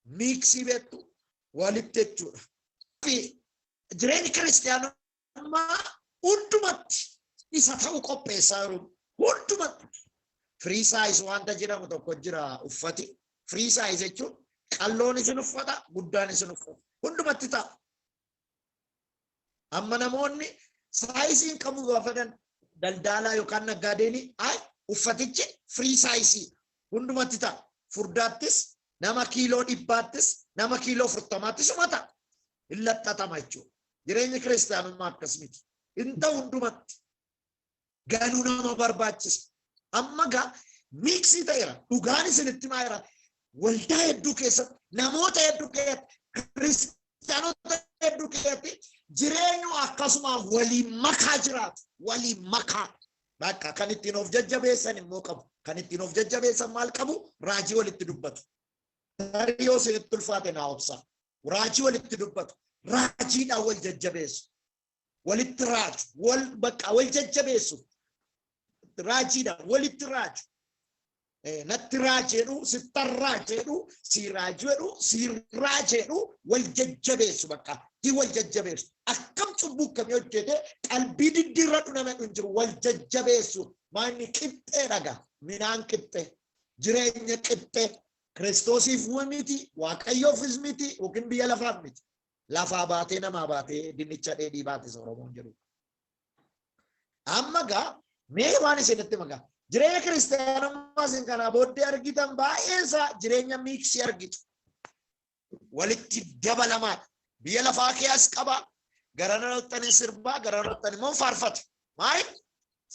Mix beektu, walitti jechuudha. Jireenyi kiristiyaanummaa hundumatti isa ta'u qopheessaa jiru. Hundumatti. Free size wanta jedhamu tokko jira uffati. Free size jechuun qalloon isin uffata, guddaan isin uffata. Hundumatti ta'a. Amma namoonni sizeiin qabu gaafa daldaalaa yookaan naggaadeenii, ay, uffatichi free size hundumatti ta'a. Furdaattis, nama kiiloo 100ttis, nama kiiloo 40ttis uma ta'a. Hin laxxatama jechuudha. Jireenyi kiristaanummaa akkas miti. Hin ta'u hundumatti. Ganuu nama barbaachisa. Amma gaa mix ta'eera. Dhugaan isinitti himaa. Waldaa hedduu keessatti, namoota hedduu keessatti, kiristaanota hedduu keessatti jireenyu akkasuma waliin makaa jiraatu. Waliin makaa. Bakka kan ittiin of jajjabeessan immoo qabu. Kan ittiin of jajjabeessan maal qabu? Raajii walitti dubbatu. Tarii yoo isinitti ulfaate naa obsa. Raajii walitti dubbatu. Raajiidhaan wal jajjabeessu. Walitti raaju. Wal bakka wal jajjabeessu. Raajiidhaan walitti raaju. Natti raajeedhu, sittan raajeedhu, si raajeedhu, si raajeedhu, wal jajjabeessu bakka. Ti wal jajjabeessu. Akkam cubbuu akkamii hojjete qalbii diddiirradhu nama hin jiru, wal jajjabeessu. Maanni qixxee dhaga. Midhaan qixxee. Jireenya qixxee. Kiristoosiif miti, Waaqayyoofis miti, yookiin biyya lafaaf miti. Lafaa baatee namaa baatee dinnicha dheedhii baates Oromoon jedhu. Amma gaa mee waan isinitti magaa. Jireenya kiristaanummaa isin kanaa booddee argitan baay'een isaa jireenya mix argitu. Walitti dabalamaadha. Biyya lafaa kee as qaba. Gara naloottanii sirbaa, gara naloottanii immoo faarfatu. Maali?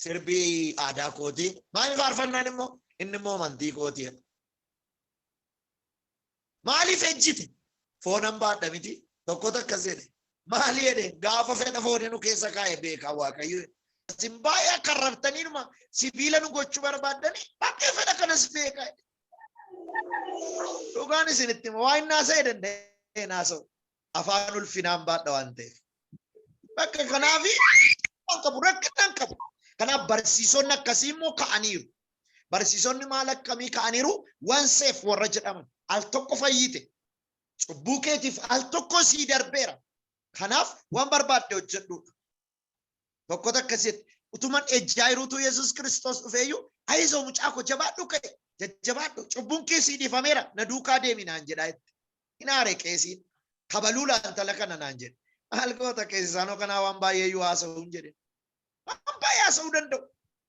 Sirbi aadaa kooti. Maali faarfannaan immoo? Inni immoo amantii kooti. Maaliif ejjite? Foonan baadha miti. Tokkotu akkas jedhe. Maali jedhe? Gaafa fedha foonii nu keessa kaa'e beekaa Waaqayyo. Isin baay'ee akka arrabtaniinuma sibiila nu gochuu barbaaddanii bakkee fedha kanas beekaa. Dhugaan isinitti hima, waan naasa'e danda'ee naasa'u. Afaan ulfinaan baadha waan ta'eef. Bakka kanaafi waan qabu, rakkina hin qabu. Kanaaf barsiisonni akkasii immoo ka'aniiru. Barsiisonni maal akkamii ka'aniiru? Once saved warra jedhaman. Al tokko fayyite. Cubbuu keetiif al tokko sii darbeera. Kanaaf waan barbaadde hojjedhuudha. Tokko akkasitti utuman ejjaa jiruutu Yesuus Kiristoos dhufeeyyuu, "Ayizoo mucaa koo, jabaadhu, ka'e jajjabaadhu, cubbuun kee sii dhiifameera, na duukaa deemi" naan jedhaa itti. Hin aare qeesiin. Kabaluu laantala kana naan jedhe. Maal goota, qeesisaanoo kanaa waan baay'ee iyyuu haasa'uu hin jedhe. Waan baay'ee haasa'uu danda'u.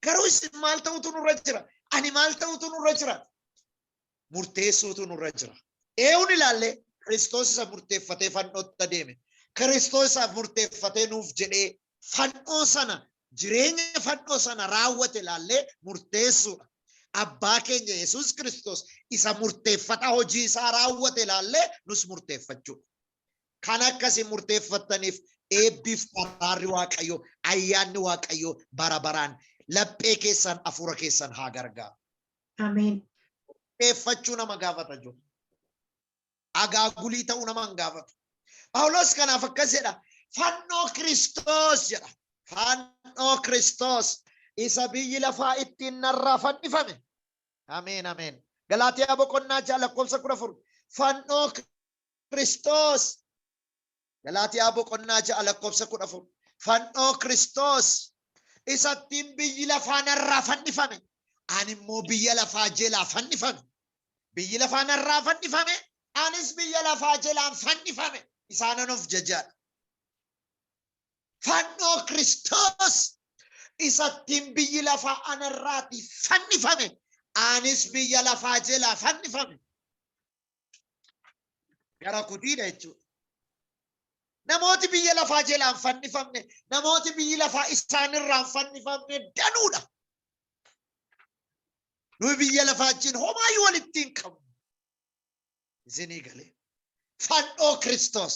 Garuu isin maal ta'utu nurra jira? Ani maal ta'utu nurra jira? Murteessuutu nurra jira. Eewun ilaallee Kiristoos isa murteeffatee fannootti adeeme. Kiristoos isaaf murteeffatee nuuf jedhee fannoo sana, jireenya fannoo sana raawwate ilaallee murteessuudha. Abbaa keenya Yesuus Kiristoos isa murteeffataa hojii isaa raawwate ilaallee nus murteeffachuudha. Kan akkasii murteeffattaniif eebbiif araarri Waaqayyoo, ayyaanni Waaqayyoo bara baraan laphee keessan, hafuura keessan haa gargaaru. Ameen. Murteeffachuu nama gaafata jiru. Agaagulii ta'uu nama hin gaafatu. Phaawulos kanaaf akkas jedha. Fannoo Kiristoos jedha. Fannoo Kiristoos isa biyyi lafaa ittiin narraa fannifame. Ameen, ameen. Galaatiyaa boqonnaa 6 lakkoofsa 14. Fannoo Kiristoos. Galaatiyaa boqonnaa 6 lakkoofsa 14. Fannoo Kiristoos isa ittiin biyyi lafaa narraa fannifame. Ani immoo biyya lafaa jalaa fannifame. Biyyi lafaa narraa fannifame. Anis biyya lafaa jalaan fannifame. Isaanan of jajaadha. Fannoo Kiristoos isa ittiin biyyi lafaa anarraatii fannifame. Anis biyya lafaa jalaa fannifame. Gara kutiidha jechuudha. Namooti biyya lafaa jalaan fannifamne, namooti biyyi lafaa isaanirraan fannifamne danuudha. Nuyi biyya lafaa wajjin homaayyuu walitti hin qabnu. Isinii galee. Fannoo Kiristoos.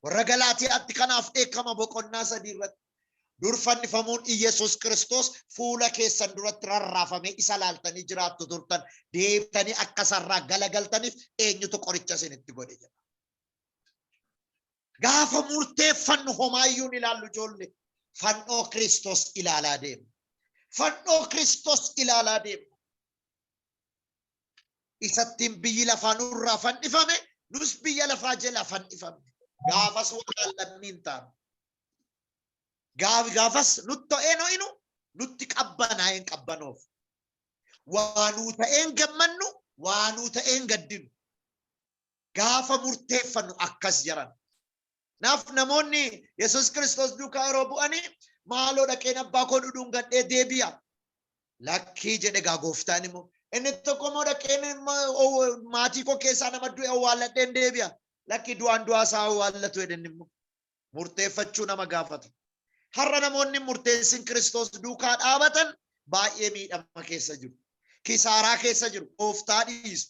Warra Galaatiyaatti kanaaf dheekkama boqonnaa 3 irratti. Dur fannifamuun Iyyasuus Kiristoos fuula keessan duratti rarraafamee isa laaltanii jiraattu turtan, deebitanii akka isarraa galagaltaniif eenyutu qoricha isinitti godhe jedha. Gaafa murteeffannu homaayyuu hin ilaallu, ijoollee. Fannoo Kiristoos ilaalaa deemna. Fannoo Kiristoos ilaalaa deemna. Isattiin biyyi lafaa nurraa fannifame, nus biyya lafaa jalaa fannifamne. Gaafas walaallanni hin taanu. Gaafas nutti ta'ee no'inu, nutti qabbanaa'een qabbanoof. Waanuu ta'een gammannu, waanuu ta'een gaddinu. Gaafa murteeffannu akkas jedhan. Naaf namoonni Yesuus Kiristoos duukaa yeroo bu'anii, "Maaloo, dhaqeen abbaa koo dhudhungadhee deebi'a." "Lakkii," jedhe gaa gooftaan immoo. Inni tokko immoo, "Dhaqeen maatii koo keessaa nama du'e owwaalladheen deebi'a." "Lakkii, du'aan du'aa isaa owwaallatu," jedhe immoo. Murteeffachuu nama gaafata. Har'a namoonni murteessin Kiristoos duukaa dhaabatan baay'ee miidhama keessa jiru. Kisaaraa keessa jiru. Gooftaa dhiisu.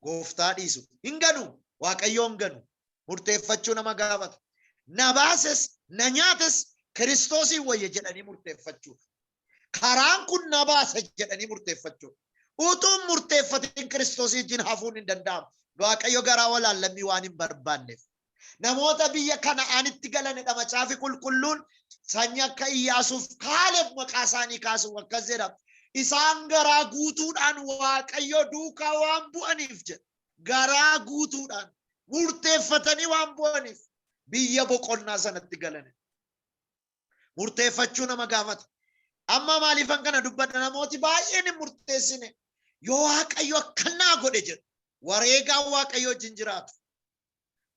Gooftaa dhiisu. Hin ganu. Waaqayyoon ganu. Murteeffachuu nama gaafata. Na baases na nyaates Kiristoosiin wayya jedhanii murteeffachuudha. Karaan kun na baasa jedhanii murteeffachuudha. Utuu murteeffatiin Kiristoosii wajjin hafuun hin danda'amu. Waaqayyo garaa walaallammii waan hin barbaanneef. Namoota biyya Kana'aanitti galanidha Macaafi Qulqulluun, sanyii akka Iyyaasuuf Kaaleb maqaa isaanii kaasuuf akkas jedha. Isaan garaa guutuudhaan Waaqayyo duukaa waan bu'aniif jedha. Garaa guutuudhaan murteeffatanii waan bu'aniif biyya boqonnaa sanatti galani. Murteeffachuu nama gaafata. Amma maaliifan kana dubbadha? Namooti baay'een hin murteessine. Yoo Waaqayyo akkanaa godhe jedhu. Wareegaan Waaqayyo wajjin jiraatu.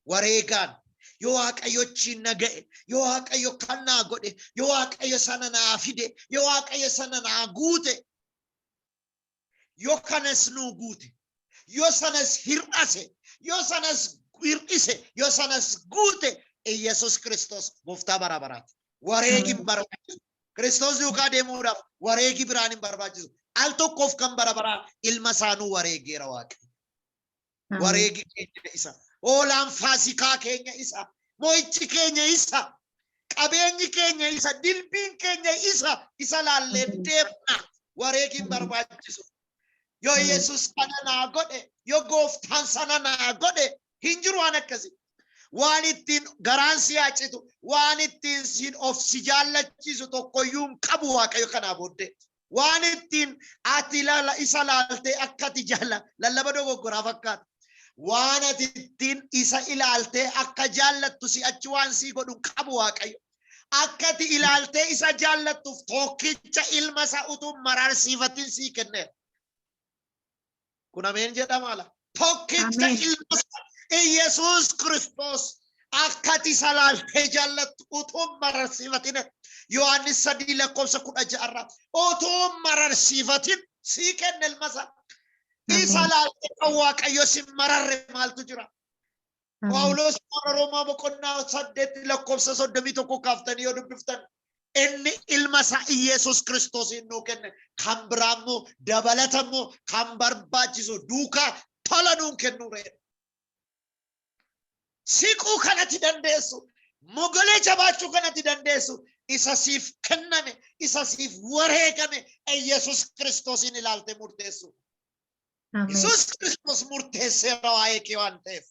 Wareegaan yoo Waaqayyo achiin na ga'e, yoo Waaqayyo kan naa godhe, yoo Waaqayyo sana naa fide, yoo Waaqayyo sana naa guute, yoo kanas nuu guute, yoo sanas hir'ase, yoo sanas hir'ise, yoo sanas guute, Iyesus Kiristoos gooftaa bara baraati. Wareegi hin barbaachisu. Kiristoos duukaa deemuudhaaf wareegi biraan hin barbaachisu. Al tokkoof kan bara baraa ilma isaanuu wareegeera Waaqayyo. Wareegi keenya isa. Hoolaan Faasikaa keenya isa. Mo'ichi keenya isa. Qabeenyi keenya isa. Dilbiin keenya isa. Isa laallee deemna. Wareegi hin barbaachisu. Yoo Yesus kana naa godhe, yoo gooftaan sana naa godhe, hin jiru waan akkasii. Waan ittiin garaan si yaacitu, waan ittiin si of si jaallachiisu tokkoyyuu hin qabu Waaqayyo kanaa booddee. Waan ittiin ati isa laaltee akka ati jaalla lallaba dogoggoraa fakkaata. Waan ati ittiin isa ilaaltee akka jaallattu si'achi waan sii godhu hin qabu Waaqayyo. Akka ati ilaaltee isa jaallattuuf tokkicha ilma isaa utuu mararsiifatin sii kenneera. Kun ameen jedhama ala. Tokkicha Ameen. ilma isaa Iyesuus Kiristoos Akka ati isa laaltee jaallattu utuu hin mararsiifatin. Yohaannis 3 lakkoofsa 16rraa utuu hin mararsiifatin sii kenne ilma isaa. Isa laaltee kan Waaqayyo si mararre maaltu jira? Phaawulos warra Roomaa boqonnaa 8 lakkoofsa 31 kaaftanii yoo dubbiftan, inni ilma isaa Iyeesus Kiristoosiin nuu kenne, kan biraammoo dabalatammoo kan barbaachisu duukaa tola nuun kennuu reedha. Siquu kanatti dandeessu, mogolee jabaachuu kanatti dandeessu, isa siif kenname, isa siif wareegame Iyeesus Kiristoosiin ilaalte murteessu. Yesuus Kiristoos murteesseera waa'ee kee waan ta'eef.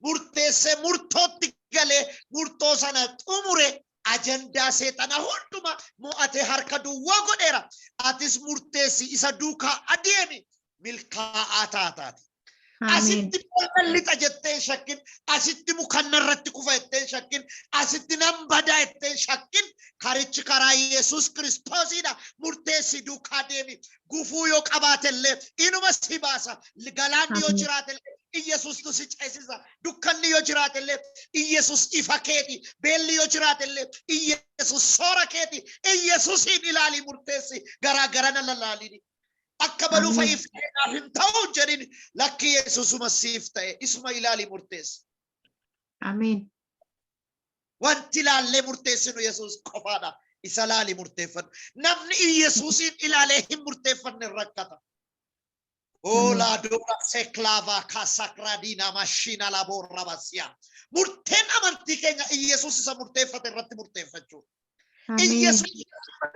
Murteessee murtootti galee murtoo sana xumure, ajandaa seexanaa hundumaa mo'atee harka duwwaa godheera. Atis murteessi, isa duukaa adeemi, milkaa'aa taataati. Asitti boolla lixa jettee hin shakkin. Asitti mukanna irratti kufa jettee hin shakkin. Asitti nan badaa jettee hin shakkin. Karichi karaa Yesuus Kiristoosidha. Murteessi, duukaa deemi. Gufuu yoo qabaatellee inuma si baasa. Galaanni yoo jiraatellee Iyesuustu si ceesisa. Dukkanni yoo jiraatellee Iyesuus ifa keeti. Beelli yoo jiraatellee Iyesuus soora keeti. Iyesuusiin ilaalii murteessi. Garaa garana lalaalini. Akka baluu fa'iif ta'eedhaaf hin ta'u jedhin, lakki, Yesuusuma siif ta'e, isuma ilaalii murteessi. Ameen. Wanti ilaallee murteessinu Yesuus qofaadha. Isa laalii murteeffadhu. Namni Yesuusiin ilaalee hin murteeffanne rakkata. Ola dora seklava kasakradina mashina laborra basia. Murteen amantii keenya Iyesuus isa murteeffate irratti murteeffachuu. Iyesuus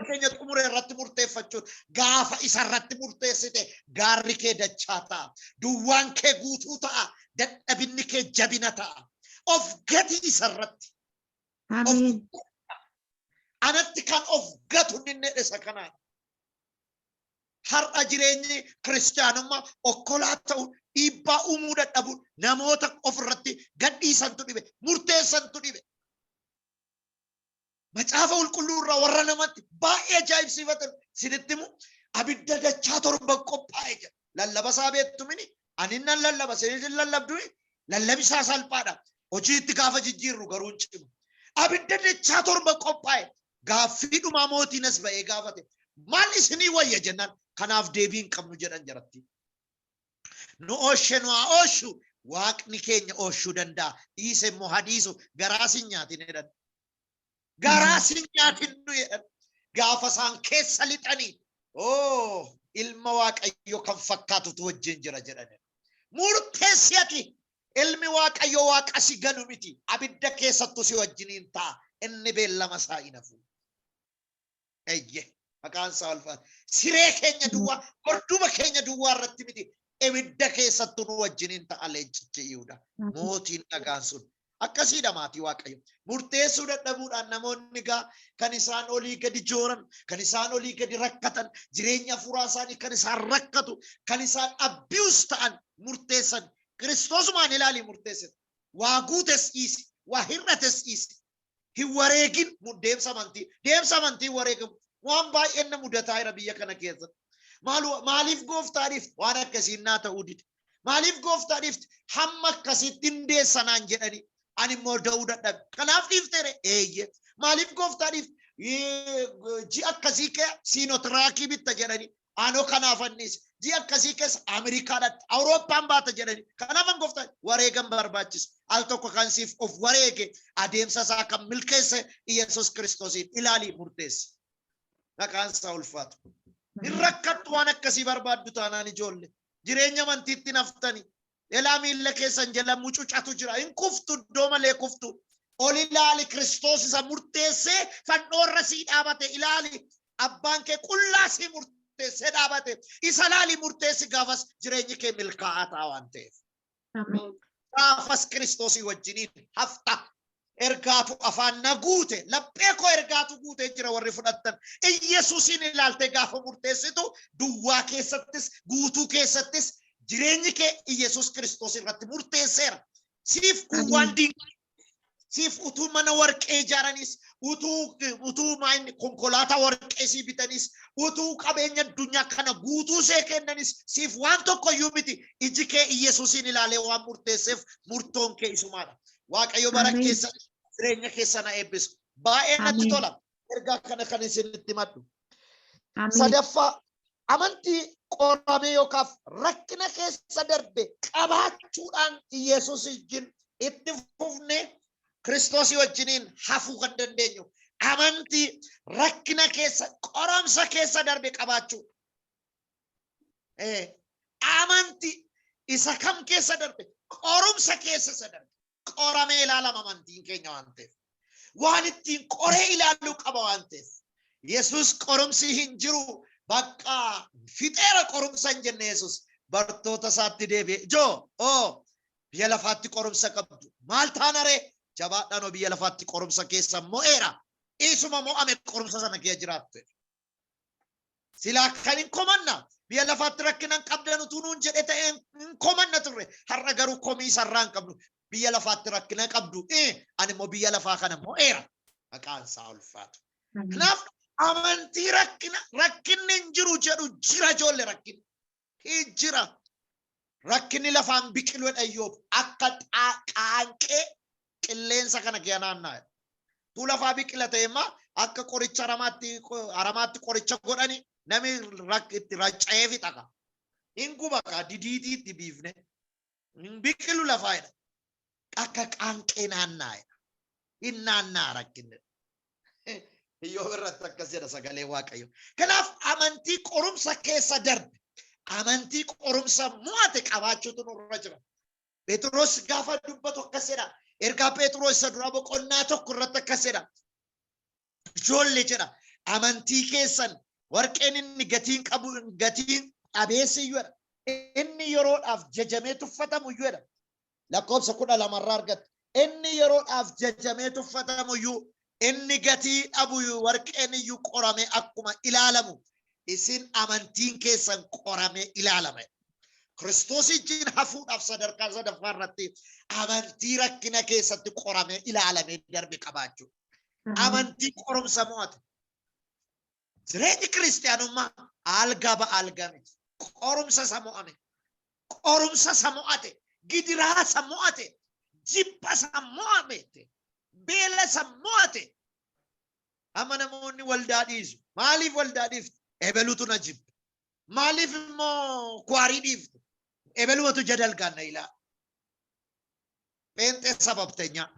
keenya xumure irratti murteeffachuu. Gaafa isa irratti murteessite gaarri kee dachaa ta'a. Duwwaan kee guutuu ta'a. Dadhabinni kee jabina ta'a. Of gati isa irratti. Ameen. Anatti kan of gatu inni isa kanaan. Har'a jireenyi kiristaanummaa okkolaa ta'uun, dhiibbaa uumuu dadhabuun, namoota ofirratti gadhiisantu dhibe, murteessantu dhibe. Macaafa Qulqulluu irraa warra namatti baay'ee ajaa'ibsiifatan sinitti himu, abidda dachaa torba qophaa'e jedha. Lallaba isaa beektu mini, ani nan lallaba, isinis hin lallabdu, lallabi isaa salphaadha. Hojiitti gaafa jijjiirru garuu hin cimu. Abidda dachaa torba qophaa'e, gaaffii dhumaa mootiin as ba'ee gaafate. Maal isinii wayya jennaan, kanaaf deebii hin qabnu jedhan jaratti. Nu ooshe, nu haa ooshu, Waaqni keenya ooshuu danda'a. Dhiise immoo haa dhiisu, garaa sin nyaatin jedhan. Garaa sin nyaatin nu jedhan. Gaafa isaan keessa lixanii, oo, ilma Waaqayyo kan fakkaatutu wajjin jira jedhan. Murteessi ati, ilmi Waaqayyo Waaqa si ganu miti. Abidda keessattuu si wajjiniin ta'a. Inni beellama isaa hin hafu. Eyye, maqaan isaa ulfaata. Siree keenya duwwaa, gorduba keenya duwwaa irratti miti. Ibidda keessattuu nu wajjiniin ta'a leencichi Yihudaa. Mootiin dhagaan sun. Akkasiidha, maatii Waaqayyo. Murteessuu dadhabuudhaan namoonni gaa kan isaan olii gadi jooran, kan isaan olii gadi rakkatan, jireenya hafuuraa isaanii kan isaan rakkatu, kan isaan abuse ta'an murteessan. Kiristoosumaan ilaalii murteessan. Waa guutes dhiisi, waa hir'ates dhiisi. Hin wareegin deemsa amantii. Deemsa amantii wareegamu. Waan baay'een na mudataa jira biyya kana keessatti. Maaliif Gooftaa dhiifte? Waan akkasii naa ta'uu dide. Maaliif Gooftaa dhiifte? Hamma akkasitti hin deessanaan jedhanii ani immoo da'uu dadhabe. Kanaaf dhiifteere? Eeyyee. Maaliif Gooftaa dhiifte? Ji'a akkasii kee Siinootiraakii bitta jedhanii, anoo kanaaf anniis. Ji'a akkasii keessa Ameerikaadhaatti Awurooppaan baata jedhanii, kanaaf an Gooftaa wareegan barbaachisa. Al tokko kan siif of wareege, adeemsa isaa kan milkeesse Iyesuus Kiristoosiin ilaalii murteessi. Maqaan isaa ulfaatu. Hin rakkattu waan akkasii barbaaddu taanaan, ijoollee. Jireenya amantiitti naftani. Elaa, miilla keessan jala mucucatu jira. Hin kuftu, iddoo malee kuftu. Ol ilaali, Kiristoos isa murteessee fannoorra sii dhaabate ilaali. Abbaan kee qullaa sii murteessee dhaabate. Isa ilaali, murteessi, gaafas jireenyi kee milkaa'aa ta'a waan ta'eef. Ameen. Gaafas Kiristoosii wajjiniin hafta. Ergaatu afaan na guute, laphee koo ergaatu guutee jira warri fudhattan. Iyesuusiin ilaalte gaafa murteessitu, duwwaa keessattis guutuu keessattis jireenyi kee Iyesuus Kiristoos irratti murteesseera. Siif kun waan dinqii. Siif utuu mana warqee ijaaranis, utuu maayini konkolaataa warqee sii bitanis, utuu qabeenya addunyaa kana guutuu see kennanis, siif waan tokko iyyuu miti. Iji kee Iyesuusiin ilaalee waan murteesseef, murtoon kee isumaadha. Waaqayyo bara Ameen. Keessan jireenya keessan haa eebbisu. Baay'ee natti Ameen. Tola. Ergaa kana kan isinitti maddu. Ameen. Sadaffaa, amantii qorame yookaaf rakkina keessa darbe qabaachuudhaan Yesuus wajjin itti fufne Kiristoosii wajjiniin hafuu kan dandeenyu amantii rakkina keessa, qoramsa keessa darbe qabaachuu. Amantii isa kam keessa darbe? Qorumsa keessa isa darbe. Qoramee ilaalama amantiin keenya waan ta'eef. Waan ittiin qoree ilaaluu qaba waan ta'eef. Yesuus qorumsi hin jiru, bakka fixeera qorumsa hin jenne. Yesuus bartoota isaatti deebi'e. Ijoo oo, biyya lafaatti qorumsa qabdu, maal taanaree? Jabaadhaan, biyya lafaatti qorumsa keessa mo'eera. Isuma mo'ame qorumsa sana keessa jiraattu. Silaa kan hin komanna, biyya lafaatti rakkina hin qabdan utuu nuun jedhe ta'e hin komanna turre. Har'a garuu komii isarraa hin qabnu. Biyya lafaatti rakkina qabdu. Ani immoo biyya lafaa kana mo'eera. Maqaan isaa ulfaatu. Kanaaf amantii rakkina, rakkinni hin jiru jedhu jira, ijoollee, rakkinni. Hin jira. Rakkinni lafaan biqilu jedha Iyyoob, akka qaanqee qilleensa kana keessa naanna'a. Tu lafaa biqila ta'e immoo akka qoricha aramaatti qoricha godhani namni itti racca'ee fixa ka. Hin guba ka, didiitii itti biifne. Hin biqilu lafaa jedha. Akka qaanqee naanna'a jedha. Hin naanna'a rakkinni. Iyyoob irratti akkas jedha sagalee Waaqayyo. Kanaaf amantii qorumsa keessa darbe, amantii qorumsa mo'ate qabaachuutu nurra jira. Phexros gaafa dubbatu akkas jedha. Ergaa Phexros isa duraa boqonnaa 1 irratti akkas jedha. Ijoollee jedha, amantii keessan warqeen inni gatiin qabu, gatiin dhabeessi iyyuu jedha. Inni yeroodhaaf jajamee tuffatamu iyyuu jedha. Lakkoofsa 12rraa argatta. Inni yeroodhaaf jajamee tuffatamu iyyuu, inni gatii dhabu warqeen iyyuu qoramee akkuma ilaalamu, isin amantiin keessan qoramee ilaalama. Kiristoos wajjin hafuudhaaf sadarkaa sadaffaa irratti amantii rakkina keessatti qoramee ilaalamee darbe qabaachuu. Amantii qorumsa mo'ate. Jireenyi kiristaanummaa algaa ba'algaa miti. Qorumsa isa mo'ame. Qorumsa isa mo'ate. Gidiraa isa mo'ate. Jibba isa mo'ame. Beela isa mo'ate. Amma namoonni waldaa dhiisu. Maaliif waldaa dhiiftu? Ebelutu na jibba. Maaliif immoo kwaarii dhiiftu? Ebelumatu jadalgaan na ilaa. Pheenxee sababteenyaa.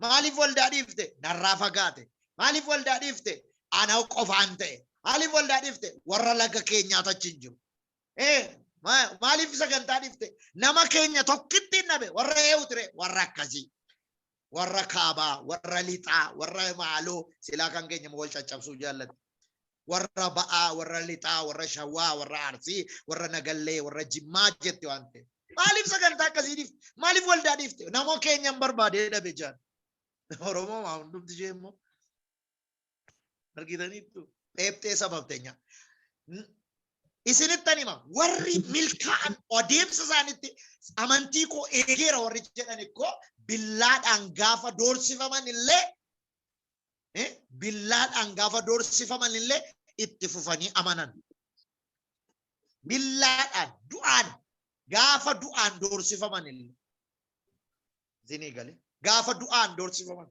Maaliif waldaa dhiifte? Narraa fagaate. Maaliif waldaa dhiifte? Ana qofaan ta'e. Maaliif waldaa dhiifte? Warra laga keenyaa achi hin jiru. Maaliif sagantaa dhiifte? Nama keenya tokkitti hin dhabe. Warra eewu ture? Warra akkasii. Warra kaabaa, warra lixaa, warra maaloo, silaa kan keenya wal caccabsuu jaallatti. Warra ba'aa, warra lixaa, warra shawaa, warra arsii, warra nagallee, warra jimmaa jette waan ta'eef. Maaliif sagantaa akkasii dhiifte? Maaliif waldaa dhiifte? Nama keenya hin barbaadee dhabe jaan. Oromoo maa hundumti ishee immoo. Argitaniittu pheexee sababteenya. Isinittan hima, warri milkaa'an adeemsa isaanitti amantii koo eegeera warri jedhan ikkoo billaadhaan gaafa doorsifaman illee, billaadhaan gaafa doorsifaman illee itti fufanii amanan. Billaadhaan du'aan gaafa du'aan doorsifaman illee. Isinii gale, gaafa du'aan doorsifaman.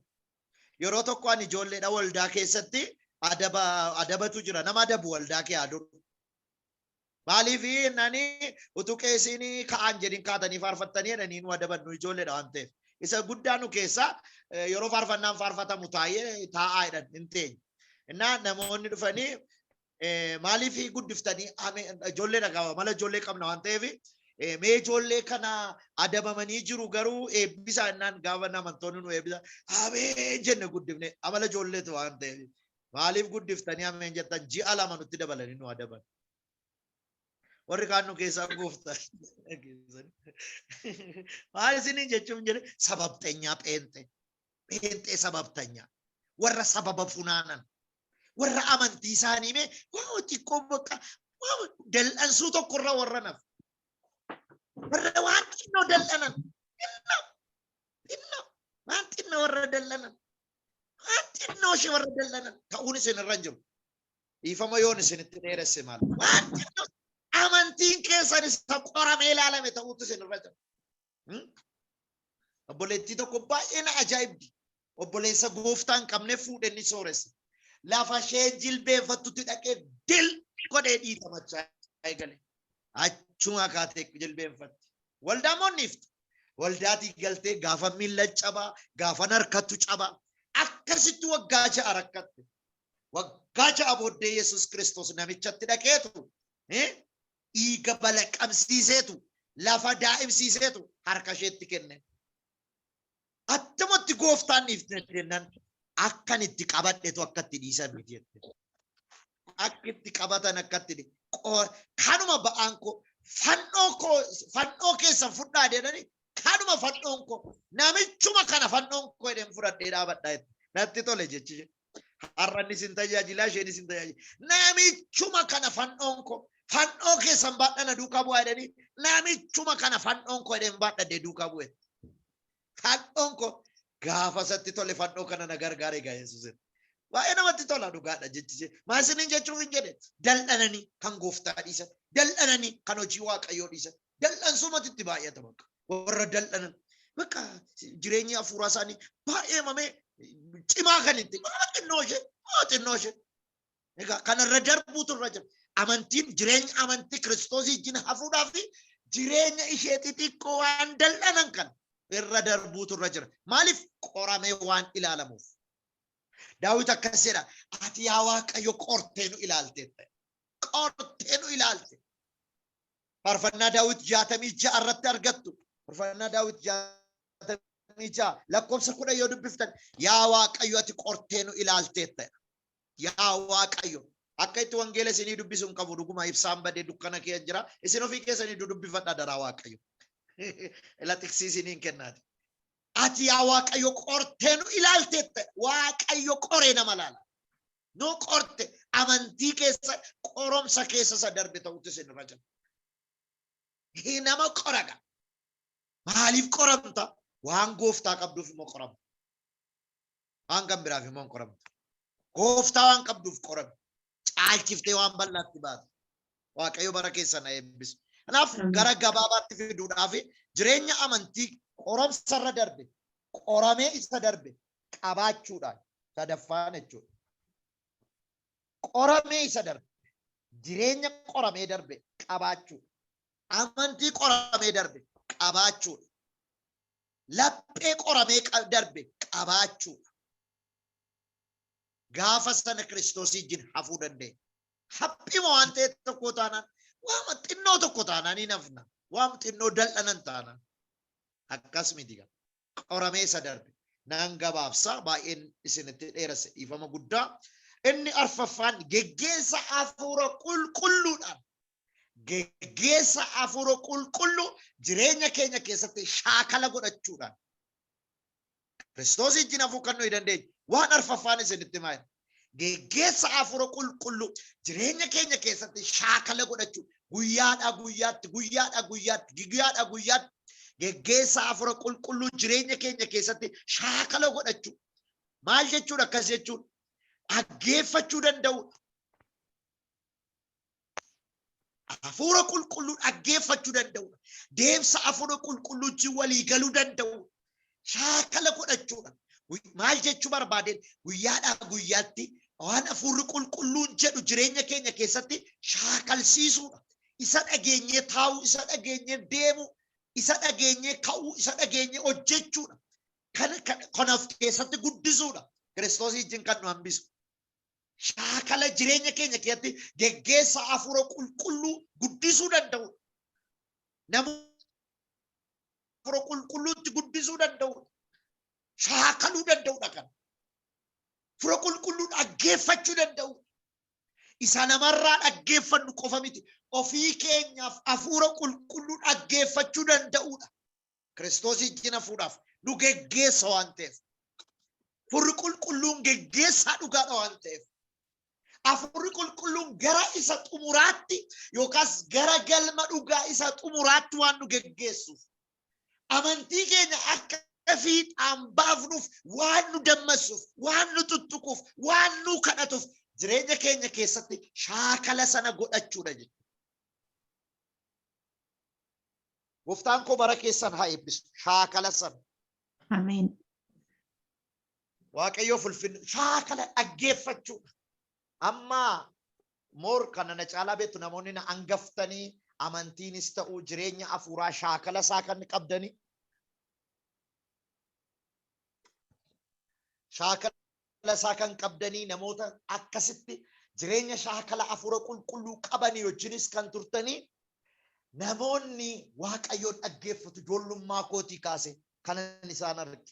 Yeroo tokko ani ijoolleedha, waldaa keessatti adaba adabatu jira, nama adabu waldaa kee haa dur. Maaliif nani utuu qeesiin ka'aan jedhin kaatanii faarfattanii jedhanii nu adaban, nu ijoolleedha waan ta'eef. Isa guddaa nu keessaa yeroo faarfannaan faarfatamu taa'ee taa'aa jedhan, hin teenye. Innaa namoonni dhufanii, maaliif guddiftanii ijoolleedha qaba, mala ijoollee qabna waan ta'eef, mee ijoollee kana adabamanii jiru garuu eebbisaa jennaan, gaafa amantoonni nu eebbisa ameen jenne guddifne, amala ijoolleetu waan ta'eef. Maaliif guddiftanii ameen jettan? Ji'a 2 nutti dabalanii nu adaban. Warri kaan nu keessaa gooftaa. Maal isiniin jechuun jedhe, sababxeenyaa pheenxee. Pheenxee sababtanyaa. Warra sababa funaanan. Warra amantii isaanii mee waa xiqqoo bakka dal'ansuu tokkorra warra naf. Warra waan xinnoo dal'anan. Xinnoo. Xinnoo. Waan xinnoo warra dal'anan. Waan xinnoo ishee warra dal'anan ta'uun isin irra hin jiru. Dhiifama yoon isinitti dheeresse maal. Waan xinnoo amantiin keessan isa qoramee ilaalame ta'uutu isin irra jira. Obboleettii tokko baay'ee na ajaa'ibdi. Obboleessa gooftaa hin qabne fuudhe inni sooressa. Lafa ishee jilbeenfattutti dhaqee dil godhee dhiitamachaa eegale. Achuma kaatee jilbeenfatti. Waldaa moo iftu? Waldaatii galtee gaafa miilla cabaa, gaafa harkattu cabaa. Akkasitti waggaa 6 rakkatte. Waggaa 6 booddee Yesuus Kiristoos namichatti dhaqeetu dhiiga balaqamsiiseetu lafa daa'imsiiseetu harka isheetti kenne. Attamatti gooftaan dhiifte jennaan akkan itti qabadhetu akka itti dhiisan miti jette. Akka itti qabatan akka itti kanuma ba'aan koo fannoo koo fannoo keessan fudhaa jedhanii kanuma fannoon koo namichuma kana fannoon koo jedheen fudhadhee dhaabadhaa jette. Natti tole jechi ishee. Har'a inni isin tajaajilaa isheen isin tajaajila. Namichuma kana fannoon koo fannoo keessan baadhana duukaa bu'aa jedhanii namichuma kana fannoon koo jedheen baadhadhee duukaa bu'e. Fannoon koo gaafa isatti tole fannoo kana na gargaare egaa Yesuus. Baay'ee namatti tola dhugaadha jechi ishee. Maal isiniin jechuuf hin jedhe dal'ananii kan gooftaa dhiisan dal'ananii kan hojii waaqayyoo dhiisan dal'ansumatti itti baay'ata bakka warra dal'anan bakka jireenyi hafuuraa isaanii baay'ee mamee cimaa kan itti xinnoo ishee xinnoo ishee. Egaa kanarra darbuutu irra jira. Amantiin jireenya amantii Kiristoosii wajjin hafuudhaa fi jireenya ishee xixiqqoo waan dal'anan kan irra darbuutu irra jira. Maaliif qoramee waan ilaalamuuf. Daawit akkas jedha. Ati yaa Waaqayyo qortee nu ilaalteetta. Qortee nu ilaalte. Faarfannaa Daawit 66 irratti argattu. Faarfannaa Daawit 66 lakkoofsa 10 yoo dubbiftan yaa Waaqayyo ati qortee nu ilaalteetta. Yaa Waaqayyo akka itti wangeela isinii dubbisu hin qabu dhuguma ibsaan badee dukkana kee jira. Isin ofii keessanii dubbifadhaa daraa Waaqayyo. Ila tiksii isiniin kennaati. Ati yaa Waaqayyo qortee nu ilaalteetta. Waaqayyo qoree nama laala. Nu qorte amantii keessa qoromsa keessa isa darbe ta'utu isin irra jira. Nama qoraga. Maaliif qoramta? Waan gooftaa qabduuf immoo qoramta. Waan kan biraaf immoo hin qoramtu. Gooftaa waan qabduuf qorami. Caalchiftee waan bal'aatti baata. Waaqayyo bara keessan haa eebbisu. Kanaaf gara gabaabaatti fiduudhaaf jireenya amantii qoromsa irra darbe qoramee isa darbe qabaachuudhaan sadaffaan jechuudha. Qoramee isa darbe jireenya qoramee darbe qabaachuu amantii qoramee darbe qabaachuudha. Laphee qoramee darbe qabaachuudha. Gaafa sana Kiristoosii wajjin hafuu dandeenya. Haphima waan ta'e tokko taanaan waama xinnoo tokko taanaan hin hafna. Waama xinnoo dal'anan taanaan. Akkas miti gaa. Qoramee isa darbe. Nan gabaabsa baay'een isinitti dheeresse dhiifama guddaa. Inni arfaffaan geggeessa hafuura qulqulluudhaan geggeessa hafuura qulqulluu jireenya keenya keessatti shaakala godhachuudhaan Kiristoos wajjin hafuu kan nuyi dandeenyu waan arfaffaan isinitti himaa jira. Geggeessa hafuura qulqulluu jireenya keenya keessatti shaakala godhachuu guyyaadhaa guyyaatti guyyaadhaa guyyaatti guyyaadhaa guyyaatti geggeessa hafuura qulqulluu jireenya keenya keessatti shaakala godhachuu maal jechuudha? Akkas jechuun dhaggeeffachuu danda'uudha. Hafuura qulqulluu dhaggeeffachuu danda'uudha. Deemsa hafuura qulqulluu wajjin walii galuu danda'uudha. Shaakala godhachuudha. Maal jechuu barbaadeen guyyaadhaa guyyaatti waan hafuurri qulqulluun jedhu jireenya keenya keessatti shaakalsiisuudha. Isa dhageenyee taa'uu, isa dhageenyee deemuu, isa dhageenyee ka'uu, isa dhageenyee hojjechuudha. Kan of keessatti guddisuudha. Kiristoos wajjin kan nu hambisu. Shaakala jireenya keenya keessatti geggeessa hafuura qulqulluu guddisuu danda'u. Nama hafuura qulqulluutti guddisuu danda'u. Shaakaluu danda'udha kan. Hafuura qulqulluu dhaggeeffachuu danda'u. Isa namarraa dhaggeeffannu qofa miti. Ofii keenyaaf hafuura qulqulluu dhaggeeffachuu danda'udha. Kiristoos wajjin hafuudhaaf nu geggeessa waan ta'eef. Hafuurri qulqulluun geggeessaa dhugaadha waan ta'eef. Hafuurri qulqulluun gara isa xumuraatti yookaas gara galma dhugaa isa xumuraatti waan nu geggeessuuf. Amantii keenya akka fiixaan baafnuuf waan nu dammassuuf, waan nu tuttuquuf, waan nu kadhatuuf jireenya keenya keessatti shaakala sana godhachuudha jechuudha. Gooftaan koo bara keessan haa eebbisu. Shaakala sana. Ameen. Waaqayyoof ulfinni shaakala dhaggeeffachuudha. Amma moor kana na caalaa beektu namoonni na angaftanii amantiinis ta'uu jireenya hafuuraa shaakala isaa kan qabdanii shaakala isaa kan qabdanii namoota akkasitti jireenya shaakala hafuura qulqulluu qabanii wajjinis kan turtanii namoonni Waaqayyoon dhaggeeffatu ijoollummaa kootii kaase kanan isaan arge.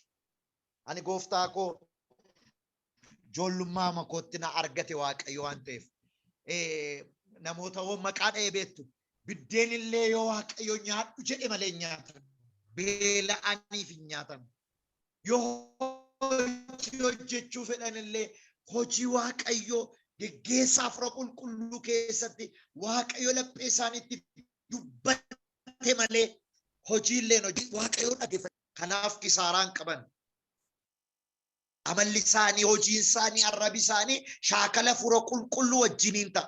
Ani gooftaa koo ijoollummaa kootti na argate Waaqayyo waan ta'eef. Namoota hoo maqaa dha'ee beektu biddeen illee yoo Waaqayyo nyaadhu jedhe malee hin nyaatan. Beela'aniif hin nyaatan. Yoo hojii hojjechuu fedhan illee hojii Waaqayyo geggeessaa hafuura qulqulluu keessatti Waaqayyo laphee isaaniitti dubbate malee hojii illeen hojii Waaqayyo dhaggeeffatu. Kanaaf kisaaraan qaban. Amalli isaanii, hojiin isaanii, arrabi isaanii shaakala hafuura qulqulluu wajjiniin ta'a.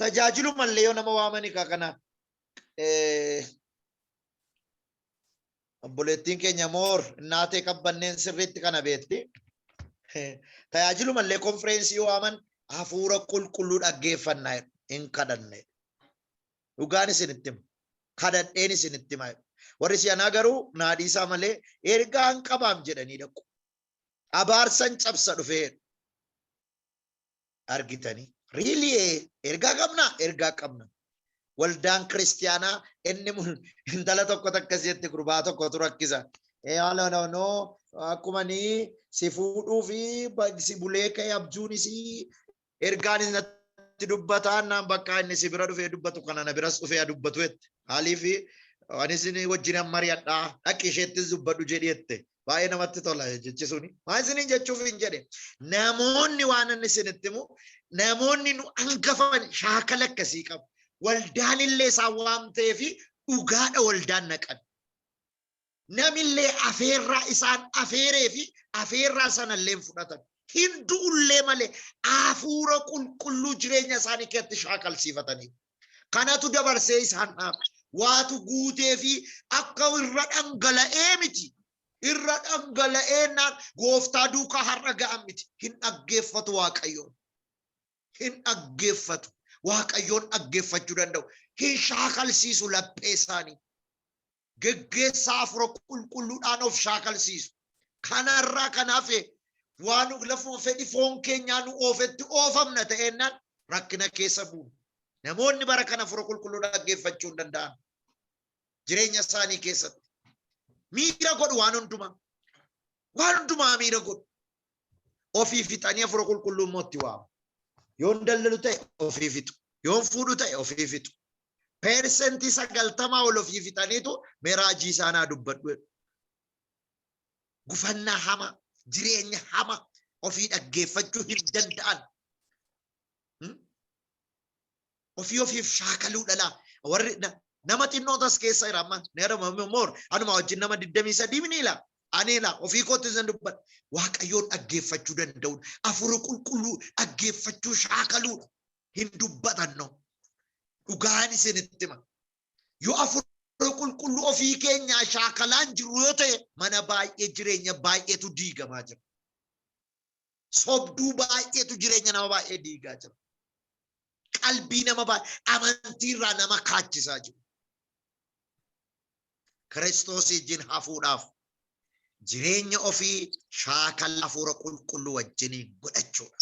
Tajaajilu mallee yoo nama waamani kaa kana obboleettiin keenya moor innaatee qabbanneen sirriitti kana beekti. Tajaajilu mallee konfireensii yoo waaman hafuura qulqulluu dhaggeeffannaa jedhu hin kadhanne. Dhugaan isinitti hima. Kadhadheen isinitti hima. Warri si'anaa garuu naa dhiisaa malee ergaan qabaam jedhanii dhaqu. Abaarsan cabsa dhufee argitanii. Riilii ergaa qabna ergaa qabna. Waldaan kiristiyaanaa inni intala tokko takkas jetti gurbaa tokkotu rakkisa. No no no akkuma ni si fuudhuu fi si bulee ka'e abjuunis ergaan natti dubbataan naan bakka inni si bira dhufee dubbatu kana na biras dhufee dubbatu jette. Maaliif anis inni wajjin mari'adhaa dhaqi isheettis dubbadhu jedhi jette. Baay'ee namatti tola jechi suni. Maal isiniin jechuuf hin jedhe. Namoonni waan inni isinitti himu namoonni nu hangafan shaakala akkasii qabu. Waldaan illee isaan waan ta'eef dhugaadha waldaan naqan. Namillee afeerraa isaan afeeree fi afeerraa sanallee hin fudhatan. Hin du'ullee malee hafuura qulqulluu jireenya isaanii keessatti shaakalsiifatanii. Kanatu dabarsee isaan dhaaba. Waatu guutee fi akka irra dhangala'ee miti. Irra dhangala'ee naan gooftaa duukaa har'a ga'an miti. Hin dhaggeeffatu Waaqayyoon. Hin dhaggeeffatu. Waaqayyoon dhaggeeffachuu danda'u. Hin shaakalsiisu laphee isaanii. Geggeessaa hafuura qulqulluudhaan of shaakalsiisu. Kanarraa kan hafe waan lafuma fedhi foon keenyaa nu oofetti oofamna ta'ennaan rakkina keessa buuna. Namoonni bara kana hafuura qulqulluu dhaggeeffachuu hin danda'an. Jireenya isaanii keessatti. Miira godhu waan hundumaa. Waan hundumaa miira godhu. Ofii fixanii hafuura qulqulluu immoo itti waamu. Yoon daldalu ta'e ofii fixu. Yoon fuudhu ta'e ofii fixu. 90% ol ofii fixaniitu mee raajii isaanaa dubbadhu jedhu. Gufannaa hamaa, jireenya hamaa ofii dhaggeeffachuu hin danda'an. Ofii ofiif shaakaluu dhalaa. Warri nama xinnootas keessa jira amma. Neera moor anuma wajjin nama 23 miniila. Ani la ofii kootti isin dubbadha. Waaqayyoon dhaggeeffachuu danda'uudha. Hafuura qulqulluu dhaggeeffachuu shaakaluudha. Hin dubbatanno. Dhugaan isinitti hima. Yoo hafuura qulqulluu ofii keenyaa shaakalaan jiru yoo ta'e mana baay'ee jireenya baay'eetu diigamaa jira. Sobduu baay'eetu jireenya nama baay'ee diigaa jira. Qalbii nama baay'ee amantiirraa nama kaachisaa jiru. Kiristoos wajjin hafuudhaaf jireenya ofii shaakala hafuura qulqulluu wajjiniin godhachuudha.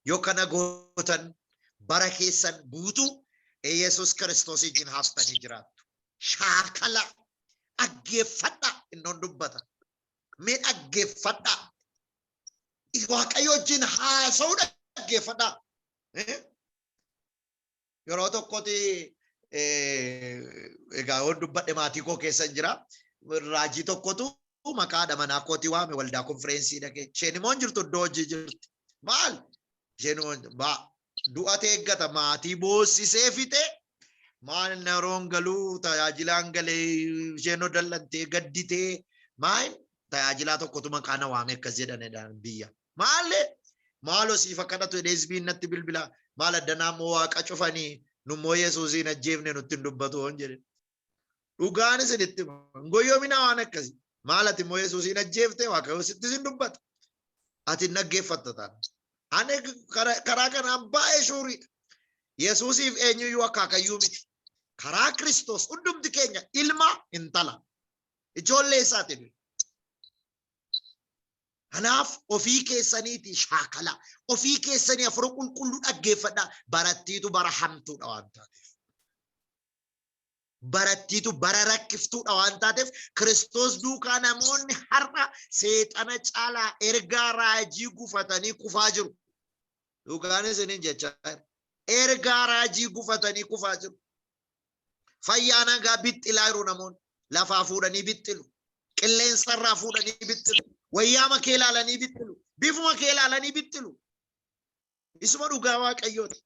Yoo kana gootan bara keessan guutuu Yesuus Kiristoos wajjin haftanii jiraattu. Shaakala dhaggeeffadhaa innoon dubbata. Mee dhaggeeffadhaa. Waaqayyo wajjin haasa'uu dhaggeeffadhaa. Yeroo tokkotti egaa yoon dubbadhe maatii koo keessa hin jira. Raajii tokkotu maqaa haadha manaa kootii waame waldaa konfireensii dhaqee. Isheen immoo hin jirtu iddoo hojii jirti. Maal? Isheen immoo du'ate eeggata maatii boossisee fixe. Maal yeroon galuu tajaajilaan galee isheen dallantee gadditee maal tajaajilaa tokkotu maqaa na waame akkas jedhanidha biyya. Maallee maaloo siif akka kadhatu jedhee hizbiin natti bilbila. Maal addanaa immoo waaqa cufanii nummoo Yesuusiin ajjeefne nutti hin dubbatu hoon jedhe. Dhugaan isinitti hima. Hin goyyoominaa waan akkasii. Maal ati immoo Yesuusiin ajjeefte? Waaqayyo sitti sin dubbata. Ati hin dhaggeeffatta taana. Ani karaa kanaan baay'ee sure iidha. Yesuusiif eenyuyyuu akaakayyuu miti. Karaa Kiristoos hundumti keenya ilma, intala. Ijoollee isaatiin. Kanaaf ofii keessaniiti shaakala. Ofii keessanii Hafuura Qulqulluu dhaggeeffadhaa. Barattiitu bara hamtuudha waan taateef. Barattiitu bara rakkiftuudha waan taateef, Kiristoos duukaa namoonni har'a seexana caalaa ergaa raajii gufatanii kufaa jiru. Dhugaan isiniin jechaa jira. Ergaa raajii gufatanii kufaa jiru. Fayyaa nagaa bixxilaa jiru namoonni. Lafaa fuudhanii bixxilu. Qilleensarraa fuudhanii bixxilu. Wayyaama kee ilaalanii bixxilu. Bifuma kee ilaalanii bixxilu. Isuma dhugaa Waaqayyooti.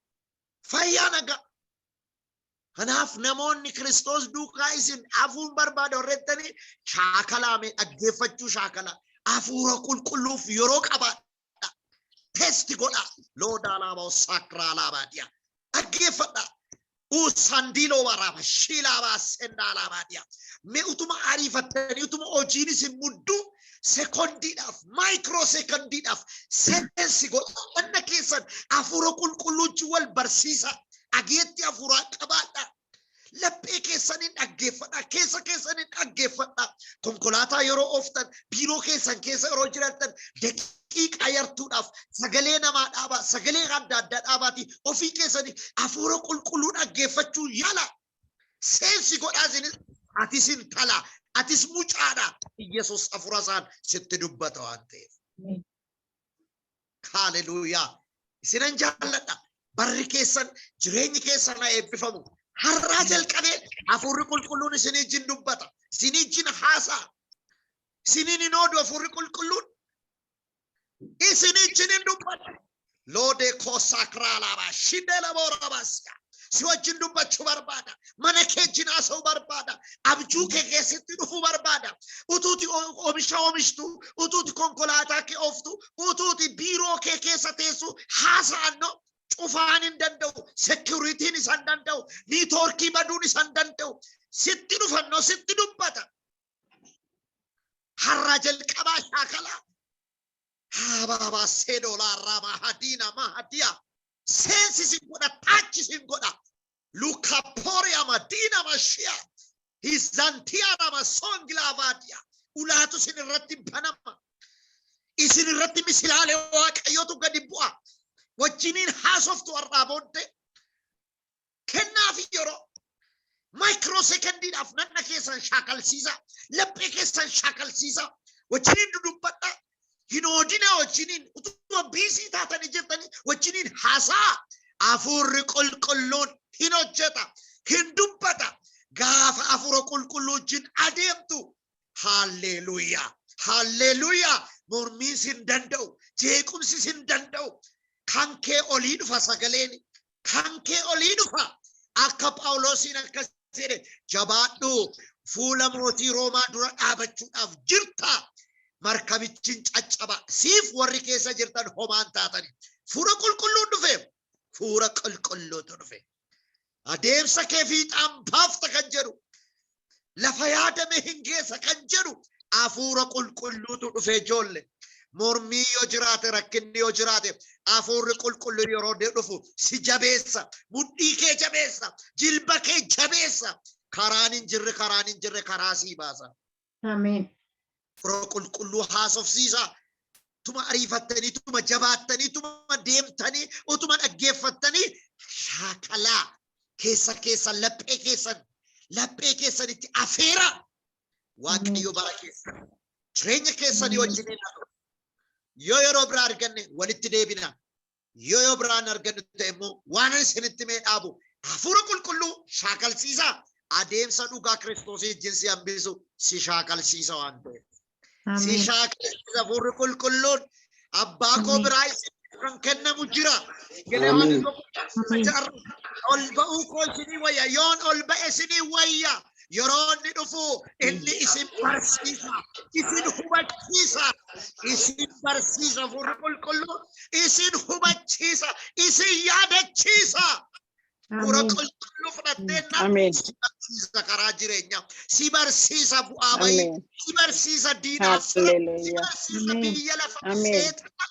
Fayyaa nagaa. Kanaaf namoonni Kiristoos duukaa isin hafuun barbaada warreettanii shaakalaame, dhaggeeffachuu shaakala. Hafuura Qulqulluuf yeroo qabaadha. Test godha. Loodaa laabaa sakraa laabaa diya. Dhaggeeffadha. Usandiiloo waraaba shiilaabaa sendaa laabaa diya. Mee utuma ariifattanii, utuma hojiin isin mudduu, sekondiidhaaf, micro sekondiidhaaf sense godha. Dhanna keessan Hafuura Qulqulluuchi wal barsiisa. Dhageetti hafuuraa qabaadha. Laphee keessaniin dhaggeeffadha. Keessa keessaniin dhaggeeffadha. Konkolaataa yeroo ooftan, biiroo keessan keessa yeroo jiraattan, daqiiqaa yartuudhaaf sagalee namaa dhaabaa, sagalee adda addaa dhaabaati ofii keessanii Hafuura Qulqulluu dhaggeeffachuu yaala. Sense godhaa isinis. Atis intala, atis mucaadha. Yesus hafuura isaan sitti dubbata waan ta'eef. Haleluuyaa. Isinan jaalladha. Barri keessan, jireenyi keessan haa eebbifamu. Har'aa jalqabee Hafuurri Qulqulluun isinii wajjin dubbata. Isinii wajjin haasa'a. Isiniin hin oodu, Hafuurri Qulqulluun. Isinii wajjin hin dubbata. Loodee koo sakraalaabaa shindela boorabaasiyaa. Si wajjin dubbachuu barbaada. Mana kee wajjin haasa'uu barbaada. Abjuu kee keessatti dhufuu barbaada. Utuuti oomisha oomishtu, utuuti konkolaataa kee ooftu, utuuti biiroo kee keessa teessu haasa'anno cufaan hin danda'u. Security n isa hin danda'u. Network ii baduun isa hin danda'u. Sitti dhufannoo sitti dubbata. Har'a jalqabaa shaakalaa. Habaabaa seedolaa raamaa hadiina mahadiya. Sense sin godha, touch sin godha. Lukapooriyaama diinama shi'a. Hizantiyaarama songilaavaadiya. Ulaatu isin irratti banama. Isin irratti misilaalee Waaqayyootu gadi bu'a. Wajjiniin haasoftu har'aa booddee. Kennaafi yeroo. Micro sekondiidhaaf nanna keessan shaakalsiisa. Laphee keessan shaakalsiisa. Wajjiniin dudubbadha. Hin oodina wajjiniin. Utuma busy taatanii jirtanii wajjiniin haasa'a. Hafuurri Qulqulluun hin hojjeta. Hin dubbata. Gaafa Hafuura Qulqulluu wajjin adeemtu, haalleluuyaa! Haalleluuyaa! Mormiin sin danda'u. Jeequmsi sin danda'u. Kan kee olii dhufa sagaleen. Kan kee olii dhufa. Akka Phaawulosiin akkas jedhe, "Jabaadhu, fuula mootii Roomaa dura dhaabachuudhaaf jirta. Markabichi hin caccaba. Siif warri keessa jirtan homaan taatani." Fuura Qulqulluun dhufe. Fuura Qulqulluutu dhufe. Adeemsa kee fiixaan baafta kan jedhu. Lafa yaadame hin geessa kan jedhu Hafuura Qulqulluutu dhufe, ijoollee. Mormii yoo jiraate, rakkinni yoo jiraate, Hafuurri Qulqulluu yeroo dhufu si jabeessa. Mudhii kee jabeessa. Jilba kee jabeessa. Karaan hin jirre, karaan hin jirre karaa sii baasa. Ameen. Hafuura Qulqulluu haasofsiisa. Tuma ariifattanii, tuma jabaattanii, tuma deemtanii, utuma dhaggeeffattanii shaakalaa. Keessa keessan, laphee keessan, laphee keessanitti afeera. Waaqayyo bara keessan, jireenya keessanii wajjiniin haa ta'u. Yoo yeroo biraa arganne walitti deebina. Yoo yoo biraan argannu ta'e immoo waan ani isinitti mee dhaabu, Hafuura Qulqulluu shaakalsiisaa. Adeemsa dhugaa Kiristoosii wajjin si hambisu si shaakalsiisa waan ta'eef. Si Ameen. shaakalsiisa Hafuurri Qulqulluun. Abbaa koo Ameen. biraa isin kan kennamu jira. Jedhee waan Ameen. Ameen. jaarra ol ba'uu koo isinii wayya. Yoon ol ba'e isinii wayya. Yeroo inni dhufu inni isin barsiisa. Isin hubachiisa. Isin barsiisa, Hafuurri Qulqulluun. Isin hubachiisa. Isin yaadachiisa. Hafuura Ameen. Qulqulluu fudhattan. Argatteennaan Ameen. si barsiisa karaa jireenyaa, si barsiisa bu'aa bayii, Ameen. si barsiisa diinaaf fira, si Hallelujah. barsiisa Ameen. biyya lafa Ameen. seexana.